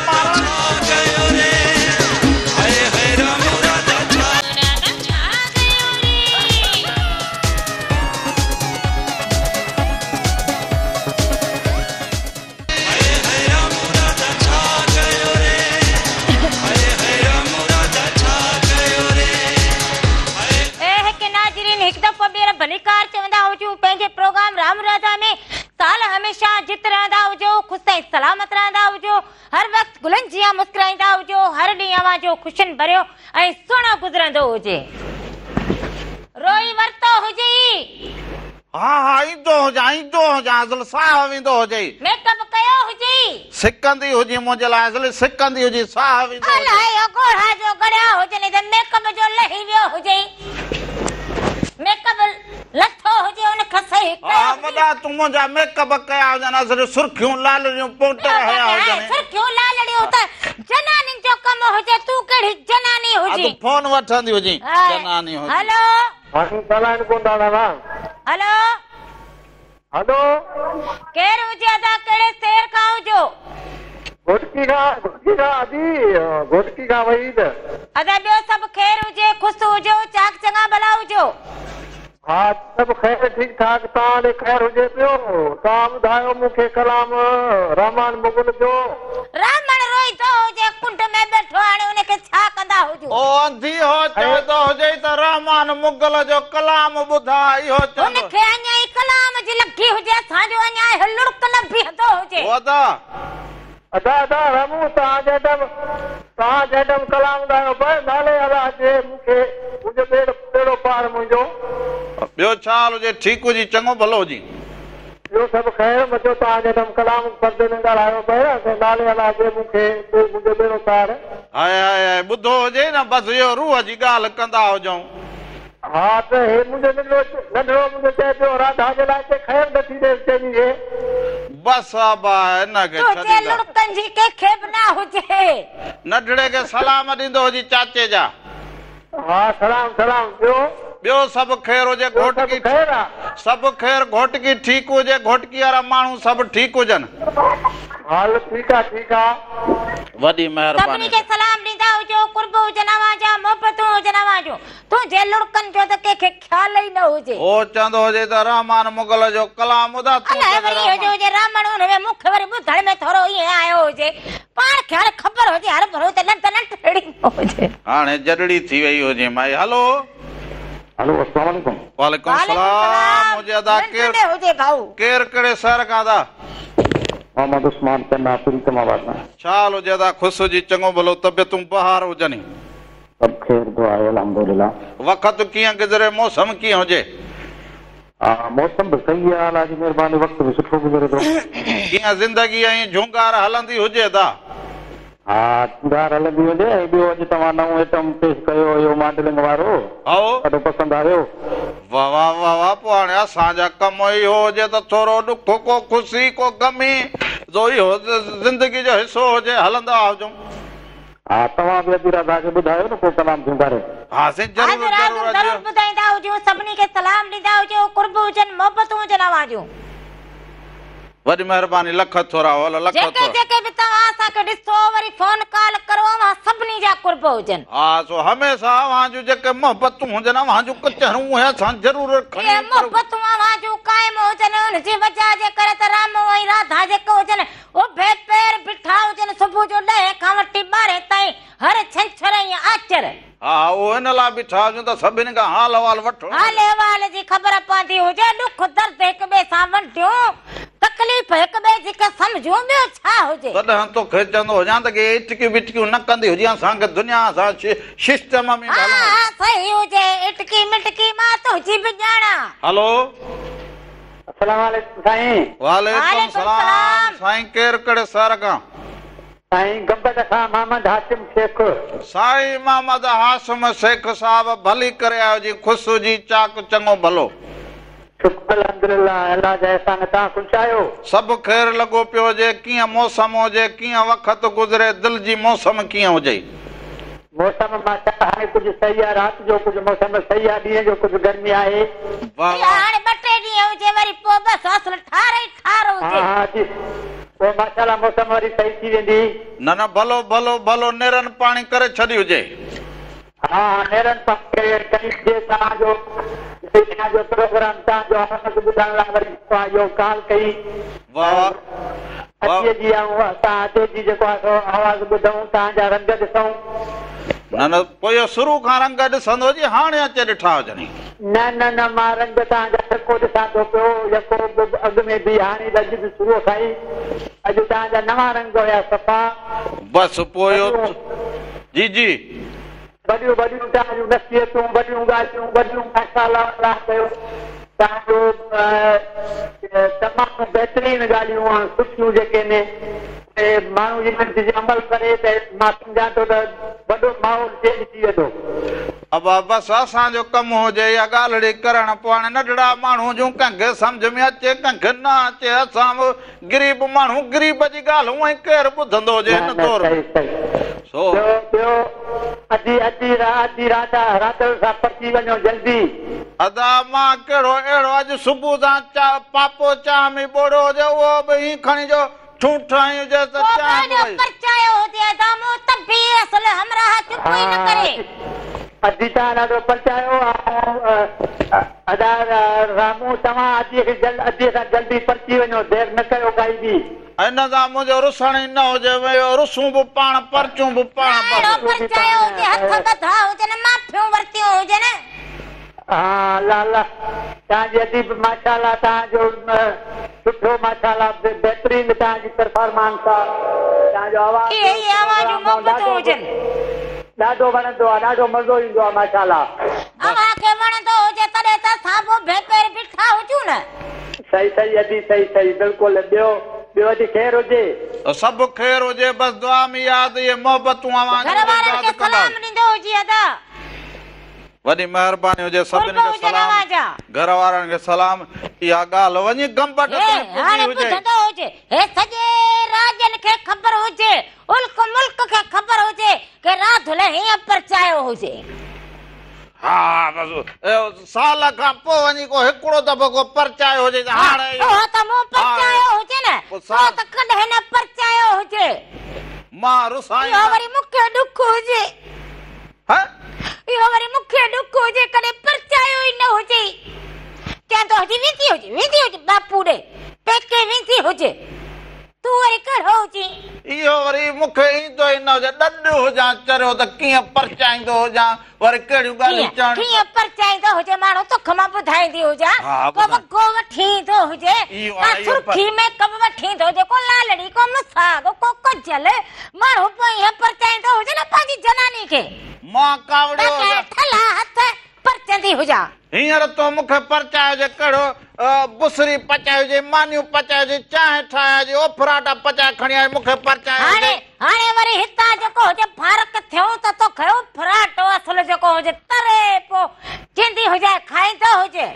भलीकार चवंदा हुजूं पंहिंजे प्रोग्राम राम राधा में। साल हमेशा जित रहंदा हुजो, ख़ुशि ऐं सलामत रहंदा हुजो, हर वक़्तु गुलनि जीअं मुस्कुराईंदा हुजो, हर ॾींहुं अव्हां जो ख़ुशियुनि भरियो ऐं सुहिणो गुज़रंदो हुजे। रोई वरितो हुजे। हा हा, ईंदो हुजां, ईंदो हुजां, असल साह वेंदो हुजे। मेकअप कयो हुजे। सिकंदी हुजे मुंहिंजे लाइ, असल सिकंदी हुजे, साह वेंदो हुजे। अलाए गोड़ा जो गड़िया हुजनि त मेकअप जो लही वियो हुजे। मेकअप लथो हुजे उन खे सही कयो। हा वॾा, तूं मुंहिंजा मेकअप कया हुजनि, असल सुर्खियूं लालड़ियूं पाउडर हया हुजनि। सुर्खियूं लालड़ियूं त जनानी जो कमु हुजे, तूं कहिड़ी जनानी हुजे? तूं फोन वठंदी हुजे, जनानी हुजे। हेलो, ॻाल्हाइनि कोन था दादा। हेलो हेलो, केरु हुजे अदा? कहिड़े शहर खां हुजो? घोटकी खां अदी, घोटकी खां वहीद। अदा ॿियो सभु ख़ैर हुजे, ख़ुशि हुजो, चाक चङा भला हुजो। हा, सभु ख़ैर ठीक ठाक, तव्हां ॾे ख़ैर हुजे पियो। तव्हां ॿुधायो मूंखे कलाम रहमान मुग़ल जो। रामण रोईंदो हुजे, कुंड में वेठो, हाणे उनखे छा कंदा हुजूं? ओ अंधी हो चवंदो हुजे त रहमान मुग़ल जो कलाम ॿुधा, इहो चवंदो। हुनखे अञा ई कलाम जी लॻी हुजे, असांजो अञा लुड़क न बीहंदो हुजे। ओ अदा अदा अदा रामू, तव्हां जंहिं कलाम ॻायो पर नाले अलाह जे मूंखे मुंहिंजो ॿेड़ो पार मुंहिंजो। ॿियो छा हाल हुजे? ठीकु हुजी, चङो भलो हुजी? ॿियो सभु ख़ैर मचो। तव्हां जंहिं कलाम परदे में ॻाल्हायो पर नाले अलाह जे मूंखे मुंहिंजो ॿेड़ो पार। हाय हाय हाय, ॿुधो हुजे न, बसि इहो रूह जी ॻाल्हि कंदा हुजूं। हा त हे मुंहिंजो नंढड़ो मुंहिंजो चए पियो राधा जे लाइ ख़ैर नथी ॾे चई हे। बसि अबा हिनखे तुंहिंजे लुड़कनि जी कंहिंखे बि न हुजे। नंढड़े खे सलाम ॾींदो हुजी चाचे जा। हा सलाम सलाम। ॿियो ॿियो सभु ख़ैर हुजे, घोटकी ख़ैर आहे, सभु ख़ैर, घोटकी ठीकु हुजे, घोटकी वारा माण्हू सभु ठीकु हुजनि। हाल ठीकु आहे, ठीकु आहे। वॾी महिरबानी। सभिनी खे सलाम ॾींदा हुजो, कुर्ब हुजनि अव्हां जा, मोहबतूं हुजनि अव्हां जूं। तुंहिंजे लुड़कनि जो त कंहिंखे ख़्यालु ई न हुजे। ओ चवंदो हुजे त रहमान मुग़ल जो कलाम ॿुधा। अलाए वरी इहो हुजे रामण हुन में मूंखे वरी ॿुधण में थोरो ईअं आयो हुजे, पाण खे हाणे ख़बर हुजे, हर भरो त न नंढड़ी हुजे। हाणे जॾड़ी थी वई हुजे माई। हलो हलो, अस्सलाम वालेकुम। वालेकुम सलाम। मुझे अदा केर हुजे भाऊ? केर कहिड़े शहर खां अदा? मोहम्मद उस्मान चन्ना, प्रीतमाबाद में। छा हाल हुजे अदा? ख़ुशि हुजी, चङो भलो, तबियतूं बहार हुजनि? सभु ख़ैर दुआ आहे, अल्हम्दुलिल्लाह। वक़्तु कीअं गुज़रे, मौसम कीअं हुजे? हा, मौसम बि सही आहे, अलाह जी महिरबानी, वक़्तु बि सुठो गुज़रे थो। कीअं ज़िंदगी ऐं झूंगार हलंदी हुजे अदा? हा, झूंगार हलंदी हुजे। ऐं ॿियो अॼु तव्हां नओं आइटम पेश कयो हुयो मॉडलिंग वारो, ॾाढो पसंदि आयो। वाह वाह वाह वाह। पोइ हाणे असांजा कमु इहो हुजे त थोरो ॾुख को ख़ुशी को ग़मी जो इहो ज़िंदगी जो हिसो हुजे, हलंदा हुजूं। हा, तव्हां बि अॼु राधा खे ॿुधायो न को कलाम झूंगारे। हा साईं, ज़रूरु ज़रूरु ज़रूरु ॿुधाईंदा हुजूं। सभिनी खे सलाम ॾींदा हुजो, कुर्ब हुजनि, मोहबतूं हुजनि अव्हां जूं। वॾी महिरबानी, लख थोरा, लख जेके जेके बि तव्हां असांखे ॾिसो, वरी फोन कॉल करो, अव्हां सभिनी जा कुर्ब हुजनि। हा, सो हमेशा अव्हां जूं जेके मोहबतूं हुजनि, अव्हां जूं कचहरियूं उहे असां ज़रूरु इहे मोहबतूं अव्हां जूं क़ाइमु हुजनि। हुन जी वजह जे करे त रामू ऐं राधा जेके हुजनि उभे पेर बीठा हुजनि, सुबुह जो 10 खां वठी 12 ताईं, हर छंछर ऐं आचर। हा, उहो हिन लाइ बीठा हुजूं त सभिनी खां हाल अहिवाल वठो, हाल अहिवाल जी ख़बर पवंदी हुजे, ॾुख दर्द हिक ॿिए सां वंडियूं, तकलीफ़ हिक ॿिए जी खे सम्झूं, ॿियो छा हुजे। तॾहिं तोखे चवंदो हुजां त इटकियूं बिटकियूं न कंदी हुजे असांखे दुनिया सां सिस्टम में। हा, सही हुजे, इटकी मिटकी मां तुंहिंजी बि ॼाणां। हलो, अस्सलाम वालेकुम साईं। वालेकुम सलाम साईं। केरु कहिड़े शहर खां? साईं गंबत खां मोहम्मद हाशिम शेख। साईं मोहम्मद हाशिम शेख साहब, भली करे आयो जी, ख़ुशि हुजी, चाक चङो भलो। शुक्र अल्हम्दुलिल्लाह, अलाह जा एहसान। तव्हां ख़ुशि आहियो? सभु ख़ैर लॻो पियो हुजे। कीअं मौसम हुजे, कीअं वक़्तु गुज़रे, दिलि जी मौसम कीअं हुजे? मौसम माशा हाणे कुझु सही आहे, राति जो कुझु मौसम सही आहे, ॾींहं जो कुझु गर्मी आहे। हाणे ॿ टे ॾींहं हुजे, वरी पोइ बसि असुलु ठार ई ठार हुजे। हा जी, पोइ माशाअल्लाह मौसम वरी सही थी वेंदी। न न, भलो भलो भलो, नेरनि पाणी करे छॾी हुजे। हा, नेरनि पाणी करे कई तव्हांजो प्रोग्राम तव्हांजो आवाज़ ॿुधण लाइ वरी इहो कॉल कई। वाह, अॼु जी ऐं असां अॼु जी जेको आहे सो आवाज़ ॿुधूं, तव्हांजा रंग ॾिसूं। न न, पोइ शुरू खां रंग ॾिसंदो हुजे, हाणे अचे ॾिठा हुजनि। न न न, मां रंग तव्हांजा यको ॾिसां थो पियो, यको अॻु में बि, हाणे अॼु बि शुरू खां ई अॼु तव्हांजा नवां रंग हुया सफ़ा। बसि पोइ जी जी, वॾियूं वॾियूं तव्हांजूं नसीहतूं, वॾियूं ॻाल्हियूं, वॾियूं माशाअल्लाह कयो तव्हांजो तमामु बहितरीनु ॻाल्हियूं सुठियूं जेके आहिनि, माण्हू इन्हनि ते अमल करे त मां सम्झां थो त वॾो माहौल चेंज थी वेंदो। अबा बसि असांजो कमु हुजे इहा ॻाल्हिड़ी करणु, पोइ हाणे नंढड़ा माण्हू जूं कंहिंखे सम्झ में अचे कंहिंखे न अचे। असां ग़रीब माण्हू, ग़रीब जी ॻाल्हि हूअं ई केरु ॿुधंदो हुजे हिन दौर में। सो ॿियो अधी अधी अधी रात रात सां पची वञो जल्दी। अदा मां कहिड़ो अहिड़ो अॼु सुबुह सां पापो चांहि में ॿोड़ो हुजे, उहो बि ईअं खणी जो ٺونٺ هنئي هجيس ته ڪو چانهه به پنهنجو وئي. پرچايو هجي ادا مون ته به اصل همراهه چپ ها ئي نه ڪري. ادي توهان ڏاڍو پرچايو ۽ ادا رامو توهان ادي کي جلد ادي سان جلدي پرچي وڃو دير نه ڪيو ڪائي به. ان سان منهنجو رسڻ ئي نه هجي ويو رسون به پاڻ پرچون به پاڻ نه اهڙو بس. پرچايو هجي هٿ ٻڌا هجن معافيون ورتيون هجن. ها الله الله توهان جي ادي به ماشاءالله توهان جو سٺو ماشاءالله بهترين توهان جي پرفارمنس آ توهان جو آواز اهي ئي اوهان جون پروگرام محبتون ڏاڍو هجن. ڏاڍو وڻندو آ ڏاڍو مزو ايندو آ ماشاءالله. اوهان کي وڻندو هجي تڏهن ته اسان به بي پير بيٺا هجون نه. صحيح صحيح ادي صحيح صحيح بلڪل ٻيو ٻيو ادي خير هجي. سڀ خير هجي بس دعا ۾ ياد اهي محبتون اوهان گهر جون وارن ياد کي ڪندا. سلام ڏيندو هجي ادا. وڏي مهرباني هجي قرب سڀني کي هجن سلام اوهان جا. گهر وارن کي سلام اها ڳالهه وڃي گمبٽ هي تائين پڳي هاڻي هجي. ٻڌندو هجي هي سڄي راڄن کي خبر هجي الڪ ملڪ کي خبر هجي ڪي راڌل هيئن پرچايو هجي. ها بس سال کان پوءِ وڃي ڪو هڪڙو دفعو ڪو پرچايو هجي ته ها هاڻي اهو ته مون هاڻي پرچايو هجي نه پوءِ اهو سال ته ڪڏهن نه پرچايو هجي. مان اهو رسائيندان. وري مون کي ڏک هجي. ها اهو وري مون کي ڏک هجي ڪڏهن پرچايو ئي نه هجي. چوندو هجي ويندي هجي ويندي هجي باپو ڏي پيڪي ويندي هجي تون وري ڪهڙو هجين. اهو وري مون کي ايندو ئي نه هجي ڏڏ هجان چريو ته ڪيئن پرچائيندو هجان وري ڪهڙيون ڳالهيون ڪيئن چوڻ. ڪيئن پرچائيندو هجي ماڻهو توک مان ٻڌائيندي هجان ها ڪو ٻڌائي. وڳو وٺي ايندو هجي اهو ڪا هاڻي اهو پر سرخي ميڪ اپ وٺي ايندو هجي ڪو لالڙي ڪو مساڳ ڪو ڪجل ماڻهو پوءِ ائين پرچائيندو هجي نه پنهنجي جناني کي. مان ڪاوڙيو ته هجان. ٺلها هٿ پرچندي هجان. هينئر تو مون کي پرچايو هجي ڪهڙو بسري پچايو هجي مانيون پچايو هجي چانهه ٺاهيا هجي اوڦراٽا پچائي کڻي آيو مون کي پرچايو هاڻي هجي. هاڻي وري هتان جيڪو هجي فارڪ ٿيو ته توکي اوڦراٽو اصل جيڪو هجي تري پوءِ چيندي هجي کائيندو هجي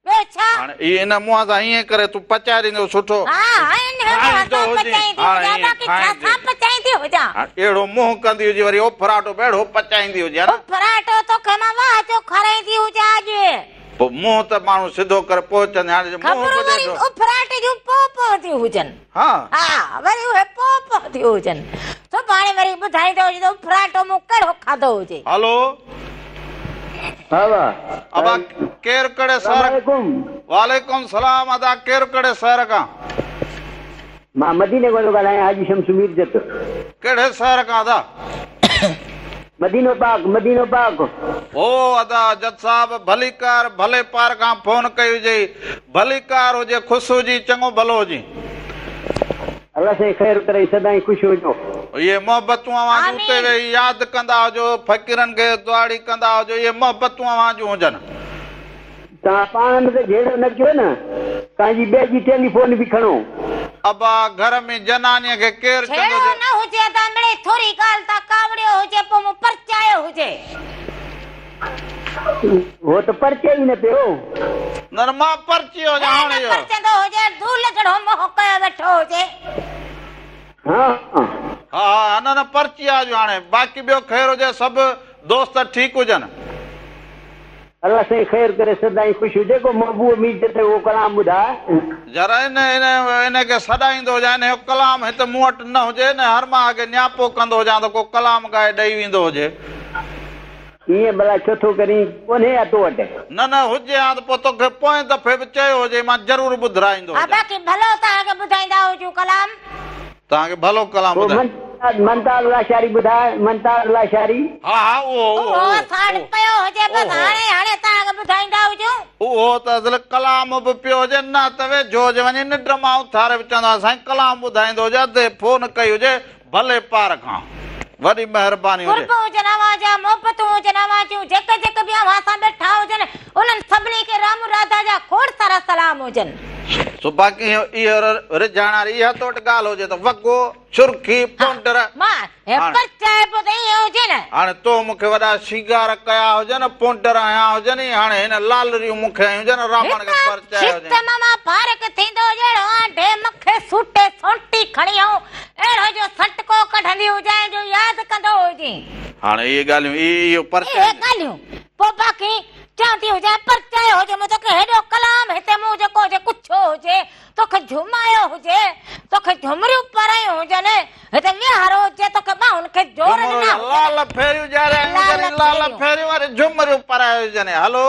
ٻيو ڇا. هاڻي اي ان منهن سان ائين ڪري تون پچائي ڏيندو سٺو. ها ها ان منهن کائيندو سان هجي پچائيندي هاڻي هجان ائين باقي ڇا کائيندي سان هجي. پچائيندي هجان. هاڻي اهڙو منهن ڪندي هجي وري اوڦراٽو به اهڙو پچائيندي هجي ها نه. اوڦراٽو توکي مان واهه جو کارائيندي هجان اڄ. پوءِ منهن ته ماڻهو سڌو ڪري پوءِ چوندي هاڻي منهن خبرون به وري ڏٺو. اوڦراٽي جون پوءِ پونديون هجن. ها ها وري اهي پوءِ پونديون هجن. سڀاڻي وري ٻڌائيندو هجي ته اوڦراٽو مون ڪهڙو کاڌو هجي. هلو ها وا ابا ڪير ڪهڙي شهر. واليڪم سلام ادا ڪير ڪهڙي شهر کان. مان مديني کان ٿو ڳالهايان حاجي شمس مير جت. ڪهڙي شهر کان ادا. مدينو پاڪ مدينو پاڪ. او ادا جت صاحب ڀليڪار ڀلي پار کان فون ڪئي هجي ڀليڪار هجي خوش هجي چڱو ڀلو هجي. الله سائين خير ڪري سدائين خوش هجو. اهي محبتون اوهان جون اتي آمين. ويهي ياد ڪندا هجو فقيرن کي دعاڙي ڪندا هجو اهي محبتون اوهان جون هجن. توهان پاڻ ۾ ته جهيڙو نه ڪيو نه توهان جي ٻئي جي ٽيليفون به کڻو. ابا گهر ۾ جنانيءَ کي ڪير چوندو جهيڙو نه هجي ادا مڙئي ٿوري ڳالهه تان ڪاوڙيو هجي پوءِ مون پرچايو هجي. هو ته پرچي ئي نه پيو. نه نه مان پرچي هجان هي هاڻي نه اهو. پرچندو هجي ڌول جهڙو منهن ڪيو ويٺو هجي. ها ها ها نه نه پرچي آهيو هاڻي باقي ٻيو خير هجي سڀ دوست ٺيڪ هجن. الله سائين خير ڪري سدائين خوش هجي ڪو محبوب مير جت اهو ڪلام ٻڌائي. ذرا ان ان ان کي سڏائيندو هجان ان جو ڪلام هتي مون وٽ نه هجي نه هر مان اڳي نياپو ڪندو هجان ته ڪو ڪلام ڳائي ڏيئي ويندو هجي. ائين ڀلا ڇو ٿو ڪرين ڪونهي يا تو وٽ. نه نه هجي ها ته پوءِ توکي پوئين دفعي به چيو هجي مان ضرور ٻڌائيندو ها هجان. باقي ڀلو توهان کي ٻڌائيندا هجون ڪلام. توهان کي ڀلو ڪلام پوءِ ٻڌائي. منتال لاشاري ٻڌائي منتال لاشاري. ها ها اهو اهو اهو اسان وٽ پيو هجي بس هاڻي هاڻي توهان کي ٻڌائيندا هجون. اهو ته اصل ڪلام به پيو هجي نه ته ويجهو هجي وڃي ننڊ مان اٿاري به چوندو آهيان سائين ڪلام ٻڌائيندو هجي اڌ فون ڪئي هجي ڀلي پار کان وڏي مهرباني هجي. قرب هجن اوهان جا محبتون هجن اوهان جون جيڪي جيڪي به اوهان سان ويٺا هجن انهن سڀني کي رام راڌا جا کوڙ سارا سلام هجن. سو باقي اهو رجهائڻ واري اها تو وٽ ڳالهه هجي ته وڳو سرخي پائوڊر. مان هي پرچائبو ته ائين هجي نه. هاڻي تو مون کي وڏا شرنگار ڪيا هجن پائوڊر هنيا هجن هاڻي هن لالريون مون کي هنيون هجن رامڻ کي پرچايو هجي. هتان مان فارغ ٿيندو هجي اهڙو آنڍي مون کي سوٽي سونٽي کڻي آئون اهڙو جو سٽڪو ڪڍندي هجانءِ جو ياد ڪندو هجين. هاڻي اهي ڳالهيون اهو اهي پرچائي. ڳالهيون پوءِ پوءِ باقي چوندي هجان پر چيو هجي مون توکي هيڏو ڪلام هتي مون جيڪو هجي ڪڇو هجي توکي جهمايو هجي توکي جهمريون پارايون هجن هتي ويهارو هجي توکي ٻانهن کي زور ڏنا هجن. لال ڦيريون ڏياريون هجن لال ڦيريون وري جهمريون پارايون هجن هلو.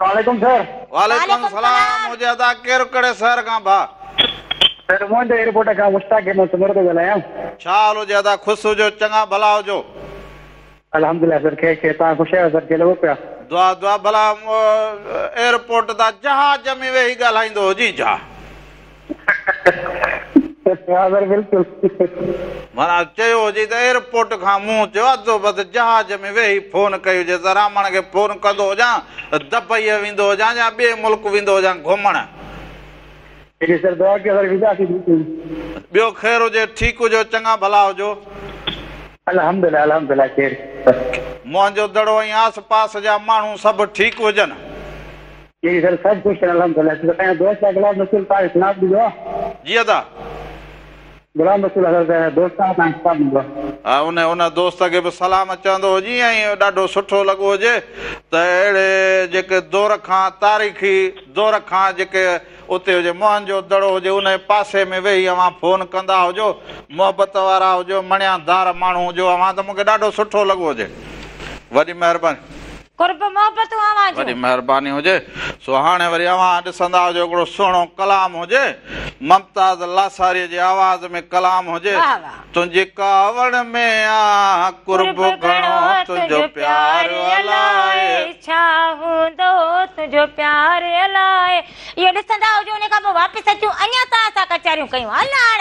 وعليڪم سر. وعليڪم سلام هجي ادا ڪير ڪهڙي شهر کان ڀاء. سر موهن جو ايئرپورٽ کان مشتاق احمد سومرو ٿو ڳالهايان. ڇا حال هجي ادا خوش هجو چڱا ڀلا هجو. الحمدلله سر خير خير توهان خوش آهيو سر ڪيئن لڳو پيا. دعا دعا ڀلا ايئرپورٽ تان جهاز ۾ ويهي ڳالهائيندو هجين ڇا. ها سر بلڪل. معنيٰ چيو هجي ته ايئرپورٽ کان مون چيو اڌو بس جهاز ۾ ويهي فون ڪئي هجي ته رامڻ کي فون ڪندو هجان دبئيء ويندو هجان يا ٻئي ملڪ ويندو هجان گهمڻ. جي سر دعا ڪيو سر وينداسين بلڪل. ٻيو خير هجي ٺيڪ هجو چڱا ڀلا هجو. الحمدلله الحمدلله خير. موهن جو دڙو ۽ آس پاس جا ماڻهو سڀ ٺيڪ هجن. جي سر سڀ خوش آهن الحمدلله اسان جو دوست آهي غلام رسول توهان کي سلام ڏيندو آهي. جي ادا. غلام رسول اسان جو دوست آهي توهان کي سلام ڏيندو آهي. ان ان دوست کي به سلام چوندو هجين ۽ ڏاڍو سٺو لڳو هجي ته اهڙي جيڪي دور کان تاريخي دور کان جيڪي اتي هجي موهن جو دڙو هجي ان جي پاسي ۾ ويهي اوهان فون ڪندا هجو محبت وارا هجو مڻيادار ماڻهو هجو اوهان ته مونکي ڏاڍو سٺو لڳو هجي وڏي مهرباني. قرب محبتون اوهان جون. وڏي مهرباني هجي سو هاڻي وري اوهان ڏسندا هجو هڪڙو سهڻو ڪلام هجي ممتاز لاساري جي آواز ۾ ڪلام هجي واهه واهه. تنهنجي ڪاوڙ ۾ آ قرب گهڻو تنهنجو پيار الائي. ڇا هوندو تنهنجو پيار الائي. اهو ڏسندا هجو ان کان پوء واپس اچون اڃا توهان سان ڪچهريون ڪيون هل هاڻ.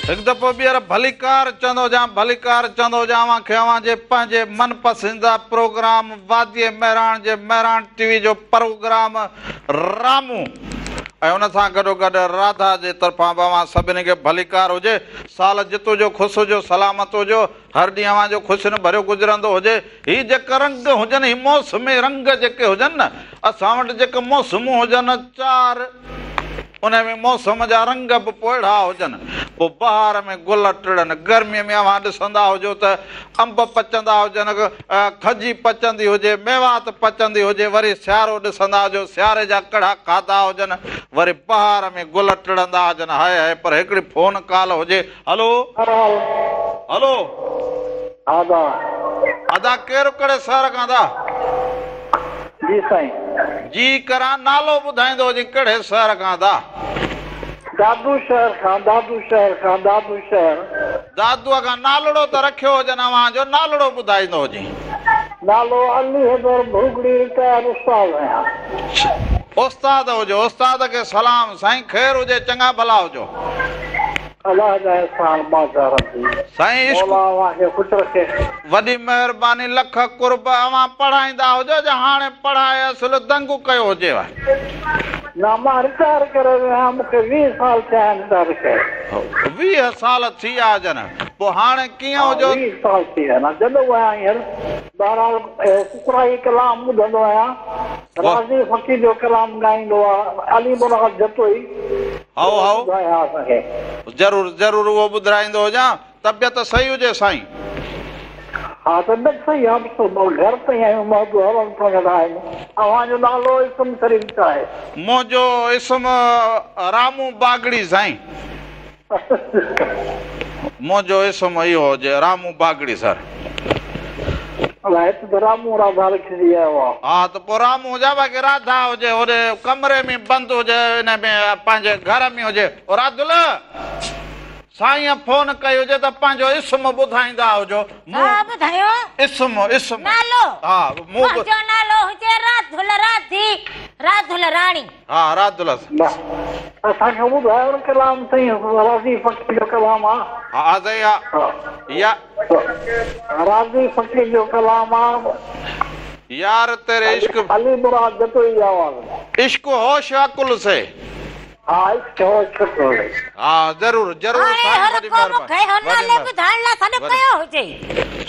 هڪ دفعو ٻيهر ڀليڪار چوندو هجان ڀليڪار چوندو هجان اوهان کي اوهان جي پنهنجي من پسنديده پروگرام واديء مهراڻ جي مهراڻ ٽي وي جو پروگرام رامون ۽ ان سان گڏوگڏ راڌا جي طرفان به اوهان سڀني کي ڀليڪار هجي. سال جت هجو، خوش هجو، سلامت هجو، هر ڏينهن اوهان جو خوشين ڀريو گذرندو هجي. هي جيڪي رنگ هجن، هي موسمي رنگ جيڪي هجن نه، اسان وٽ جيڪي موسمون هجن چار، انهي ۾ موسم جا رنگ به پوء اهڙا هجن. پوء بهار ۾ گل ٽڙن، گرميء ۾ اوهان ڏسندا هجو ته انب پچندا هجن، کجي پچندي هجي، ميوات پچندي هجي، وري سيارو ڏسندا هجو، سياري جا ڪڙها کاڌا هجن، وري بهار ۾ گل ٽڙندا هجن، هاء هاء پر هڪڙي فون ڪال هجي، هلو. هلو. ادا. ادا ڪير ڪهڙي شهر کان ادا. جي سائين. جي ڪران نالو ٻڌائيندو هجين ڪهڙي شهر کان ادا. دادو شهر کان دادو شهر کان دادو شهر. دادوء کان نالڙو ته رکيو هجن اوهان جو نالڙو ٻڌائيندو هجين. نالو علي حيدر ڀوڳڙي رٽائر استاد آهيان. استاد هجو استاد کي سلام سائين خير هجي چڱا ڀلا هجو. الله جا احسان ٻاجهارن جي. سائين عشق. مولا اوهان کي خوش رکي. وڏي مهرباني لک قرب اوهان پڙهائيندا هجو جا هاڻي پڙهائي اصل دنگ ڪيو هجيو. نه مان رٽائر ڪري ويو آهيان مون کي 20 سال ٿيا آهن رٽائر ڪئي. 20 سال ٿي ويا هجن پوء هاڻي ڪيئن هجو. 20 سال ٿي ويا آهن جڏو آهيان هينئر بهرحال اهو ڪڪرائي ڪلام ٻڌندو آهيان راضي فقير جو ڪلام ڳائيندو آهي علي مراد جتوئي. هائو هائو. ٻڌايو ها اسان کي. ضرور ضرور اهو ٻڌرائيندو هجان. طبيعت صحيح هجي سائين. ها طبيعت صحيح آ بس گهر تي ئي آهيون محبوب هلڻ ڦرڻ لاء آهيون. اوهان جو نالو اسم شريف ڇا آهي؟ منهنجو اسم رامون باگڙي سائين. منهنجو اسم اهو هجي رامون باگڙي سر. الا هت ته رامون راڌا لکجي آيو آ. ها ته پوء رامون هجي باقي راڌا هجي هوڏي ڪمري ۾ بند هجي ان ۾ پنهنجي گهر ۾ هجي او راڌل سائينء فون ڪئي هجي ته پنهنجو اسم ٻڌائيندا هجو مون ها ٻڌايو. اسم اسم نالو ها مون منهنجو نالو هجي راڌل راڌي راڌل راڻي. ها راڌل نه اسان کي ٻڌايو نه ڪلام سائين راضي فقير جو ڪلام آ. ها سائين ها يا. راضي فقير جو ڪلام آ. يار تيري عشق. علي مراد جتوئي جي آواز ۾. عشق هوش عقل سي. ها 101. ها ضرور ضرور هاڻي سائين هر وڏي ڪو مون کي اهو مهرباني نالي ٻڌائڻ لاء سڏ ڪيو هجي.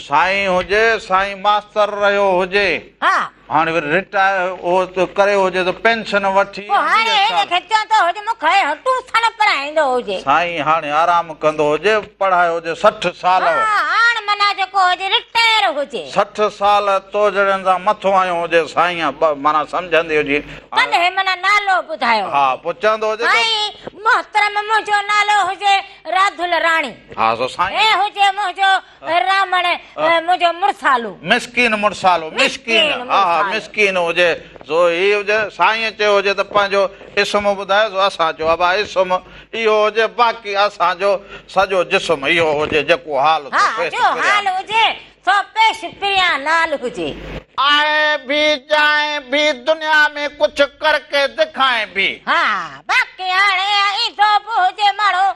سائين هجي سائين ماستر رهيو هجي. ها. هاڻي وري رٽائر اهو ڪريو هجي ته پينشن وٺي پوء هاڻي 20 هن سال. کي چوندو هجي مون کي اهو ٽيوشن پڙهائيندو هجي. سائين هاڻي آرام ڪندو هجي پڙهايو هجي 60 سال. ها هاڻ معنيٰ جيڪو هجي رٽائر هجي. 60 سال تو جهڙن سان مٿو هنيو هجي سائين معنيٰ سمجهندي هجي. تڏهن معنيٰ نالو ٻڌايو. ها پوء چوندو هجي ته. سائين محترم منهنجو نالو هجي راڌل راڻي. ها سو سائين. هي هجي منهنجو رامڻ منهنجو مڙسالو. مسڪين مڙسالو مسڪين ها ها مسڪين هجي سو هي هجي سائين چيو هجي ته پنهنجو اسم ٻڌايو سو اسان چيو ابا اسم اهو هجي باقي اسان جو سڄو جسم اهو هجي جيڪو حال ها جو حال هجي سو پيش پريان لال هجي. آئي ڀي جائين ڀي دنيا ۾ ڪجهه ڪرڪي دکائين ڀي. ها باقي هاڻي ايندو به هجي ماڻهو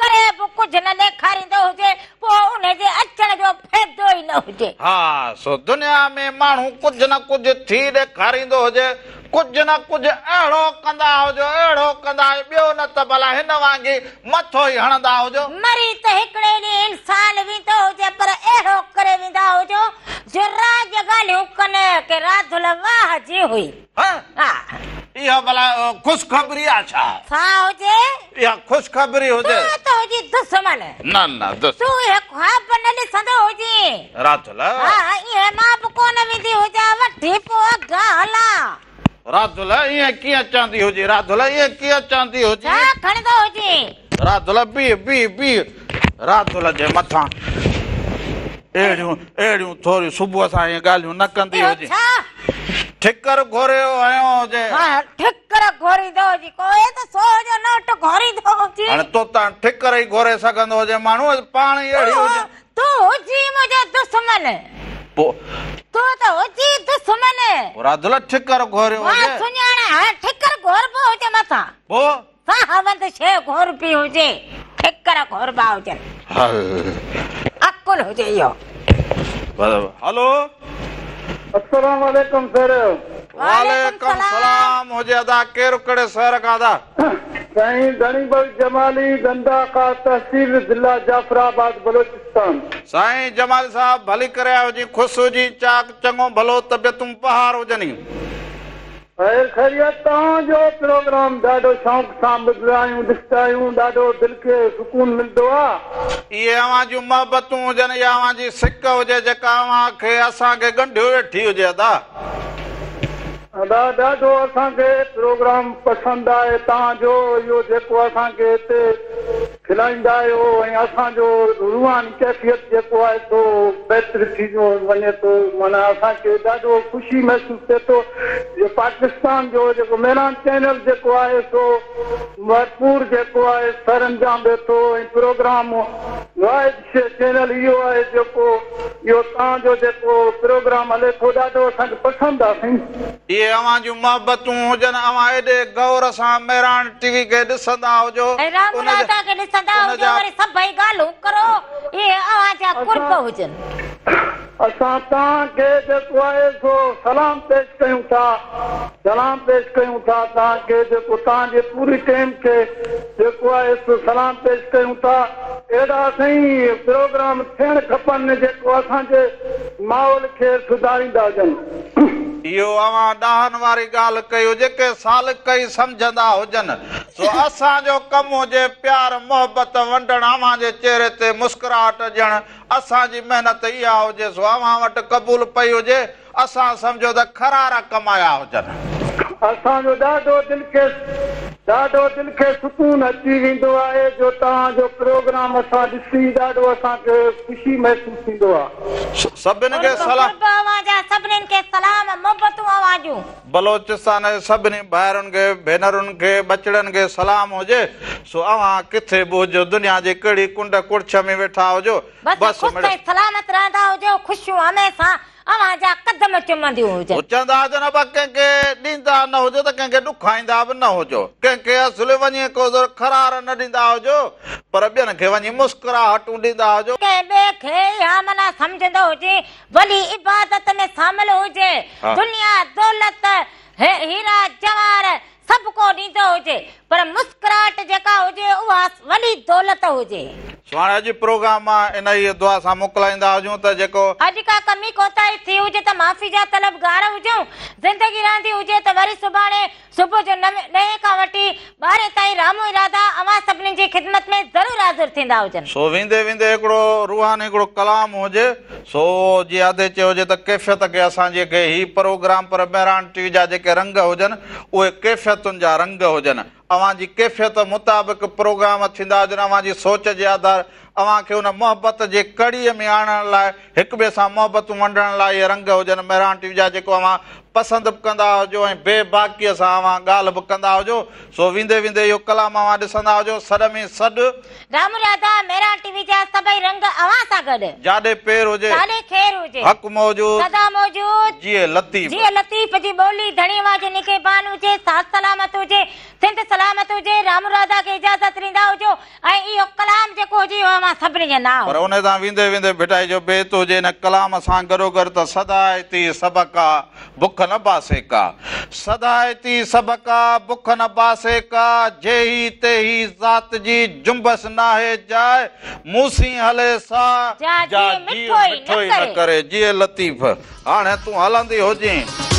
ڪري به ڪجهه نه ڏيکاريندو هجي پوء ان جي اچڻ جو فائدو ئي نه هجي. ها سو دنيا ۾ ماڻهو ڪجهه نه ڪجهه ٿي ڏيکاريندو هجي ڪجهه نه ڪجهه اهڙو ڪندا هجو اهڙو ڪندا هجو ٻيو نه ته ڀلا هن وانگي مٿو ئي هڻندا هجو. مري ته هڪڙي ڏينهن انسان ويندو هجي پر اهڙو ڪري ويندا هجو جو راڄ ڳالهيون ڪن ڪي راڌل واهه جي هئي. ها ها. اها ڀلا خوشخبري آ ڇا؟ ڇا هجي؟ اها خوشخبري هجي. تون ته هجين دشمن. نه نه دشمن. تون اهي خواب نه ڏسندو هجين. راڌل. ها ائين مان به ڪونه ويندي هجان وٺي پوء اڳيان هلان. راڌل ائين ڪيئن چوندي هجين راڌل ائين ڪيئن چوندي هجين. ڇا کڻندو هجين؟ راڌل بيهه بيهه بيهه راڌل جي مٿان اهڙيون اهڙيون ٿوريون صبح سان ائين ڳالهيون نه ڪندي اهو هجين. ڇا؟ ٺڪر گهوريو هنيو هجي. ها ٺڪر گهوريندو هجي ڪو ته سو جو نوٽ گهوريندو هجي. هاڻي تو تان ٺڪر ئي گهوري سگهندو هجي ماڻهو پاڻ ئي اهڙي هجي. تون هجين منهنجو دشمن. پوء. تون ته هجين دشمن. پوء راڌل ٺڪر گهوريو مان هجي. سڃاڻان ها ٺڪر گهوربو هجي مٿان. پوء. ساهوند شيء گهوربي هجي ٺڪر گهوربا هجن. هل. عقل هجي اهو. هلو. السلام عليڪم سر. وعليڪم سلام هجي ادا ڪير ڪهڙي شهر کان ادا. سائين ڌڻي بخش جمالي گنداخا تحصيل ضلع جعفر آباد بلوچستان. سائين جمالي صاحب ڀلي ڪري آيو هجين خوش هجين چاڪ چڱو ڀلو طبيعتون بهار هجني. خير خيريت توهان جو پروگرام ڏاڍو شوق سان ٻڌندا آهيون ڏسندا آهيون ڏاڍو دل کي سڪون ملندو آ. اهي اوهان جون محبتون هجن يا اوهان جي سڪ هجي جيڪا اوهان کي اسان کي ڳنڍيو ويٺي هجي ادا. ادا ڏاڍو اسان کي پروگرام پسند آهي توهان جو اهو جيڪو اسان کي هتي کلائيندا آهيو ۽ اسان جو روحاني ڪيفيت جيڪو آهي سو بهتر ٿي وڃي ٿو معنيٰ اسان کي ڏاڍو خوشي محسوس ٿئي ٿو جو پاڪستان جو جيڪو مهراڻ چينل جيڪو آهي سو ڀرپور جيڪو آهي سر انجام ڏئي ٿو ۽ پروگرام واحد چينل اهو آهي جيڪو اهو توهان جو جيڪو پروگرام هلي ٿو ڏاڍو اسان کي پسند آهي سائين. اهي اوهان جون محبتون هجن اوهان ايڏي غور سان مهراڻ ٽي وي کي ڏسندا هجو ۽ رام ان جا راڌا کي ڏسندا ان هجو جا وري سڀئي ڳالهون ڪرو اهي اوهان جا قرب هجن. اسان توهان کي جيڪو آهي سو سلام پيش ڪيون ٿا سلام پيش ڪيون ٿا توهان کي جيڪو توهان جي پوري ٽيم کي جيڪو آهي سو سلام پيش ڪيون ٿا اهڙا سائين پروگرام ٿيڻ کپن جيڪو اسان جي ماحول کي سڌاريندا هجن. اهو اوهان ڏاهن واري ڳالهه ڪئي هجي ڪي سالڪ ئي سمجهندا هجن سو اسان جو ڪم هجي پيار محبت ونڊڻ اوهان جي چهري تي مسڪراهٽ ڏيڻ اسان جي محنت اها هجي سو اوهان وٽ قبول پئي هجي اسان سمجهو ته خرار ڪمايا هجن. اسان جو ڏاڍو دل کي ڏاڍو دل کي سڪون اچي ويندو آهي جو توهان جو پروگرام اسان ڏسي ڏاڍو اسان کي خوشي محسوس ٿيندو آ. سڀن کي قرب سلام. قرب اوهان جا سڀنين کي سلام محبتون اوهان جون. بلوچستان جي سڀني ڀائرن کي ڀينرن کي ٻچڙن کي سلام هجي سو اوهان ڪٿي به هجو دنيا جي ڪهڙي ڪنڊ ڪڙڇ ۾ ويٺا هجو بس بس خوش مڙس ۽ سلامت رهندا هجو خوشيون هميشه اوهان جا قدم چمنديون هجن. هو چوندا هجن ابا ڪنهن کي ڏيندا نه هجو ته ڪنهن کي ڏکائيندا به نه هجو ڪنهن کي اصل وڃي ڪو زور خرار نه ڏيندا هجو پر ٻين کي وڃي مسڪراهٽون ڏيندا هجو. ڪنهن ٻئي کي اها معنيٰ سمجهندو هجي ڀلي عبادت ۾ شامل هجي ها. دنيا دولت هيرا جواهر. سڀ ڪو ڏيندو هجي پر مسڪراهٽ جيڪا هجي اها وڏي دولت هجي. سو هاڻي اڄ پروگرام مان انهيء دعا سان موڪلائيندا هجون ته جيڪو. اڄ ڪا ڪمي ڪوتاهي ٿي هجي ته معافي جا طلبگار هجون. زندگي رهندي هجي ته وري سڀاڻي صبح جو ڏهين کان وٺي ٻارهين تائين رامو ۽ راڌا اوهان سڀني جي خدمت ۾ ضرور حاضر ٿيندا هجن. سو ويندي ويندي هڪڙو روحاني هڪڙو ڪلام هجي سو جي ادي چيو هجي ته ڪيفيت کي اسان جي کي هي پروگرام پر مهراڻ ٽي وي جا جيڪي رنگ هجن اهي ڪيفيتن جا رنگ هجن اوهان جي ڪيفيت مطابق پروگرام ٿيندا هجن اوهان جي سوچ جي آڌار اوهان کي ان محبت جي ڪڙي ۾ آڻڻ لاء هڪ ٻئي سان محبتون ونڊڻ لاء اهي رنگ هجن مهراڻ ٽي وي جا جيڪو اوهان پسند به ڪندا هجو ۽ بي باڪيء سان اوهان ڳالهه به ڪندا هجو سو ويندي ويندي اهو ڪلام اوهان ڏسندا هجو سڏ ۾ سڏ. رام راڌا مهراڻ ٽي وي جا سڀئي رنگ اوهان سان گڏ. جاڏي پير هجي. تاڏي خير هجي. حق موجود. سدا موجود. جيئي لطيف. جيئي لطيف جي ٻولي ڌڻي اوهان جو نگهبان هجي ساٿ سلامت هجي سنڌ سلامت هجي رام راڌا کي اجازت ڏيندا هجو ۽ اهو ڪلام جيڪو هجي اهو اوهان سڀني جي نانء. پر ان تان ويندي ويندي ڀٽائي جو بيت هجي ان ڪلام سان گڏوگڏ ته صدائتي سڀڪا بک نه باسي ڪا صدائتي سڀڪا بک نه باسي ڪا جيهي تيهي ذات جي جنبش ناهي جاء مون سين هلي سا جا جيء مٺو ئي نه ڪري. جيئي لطيف هاڻي تون هلندي هجين.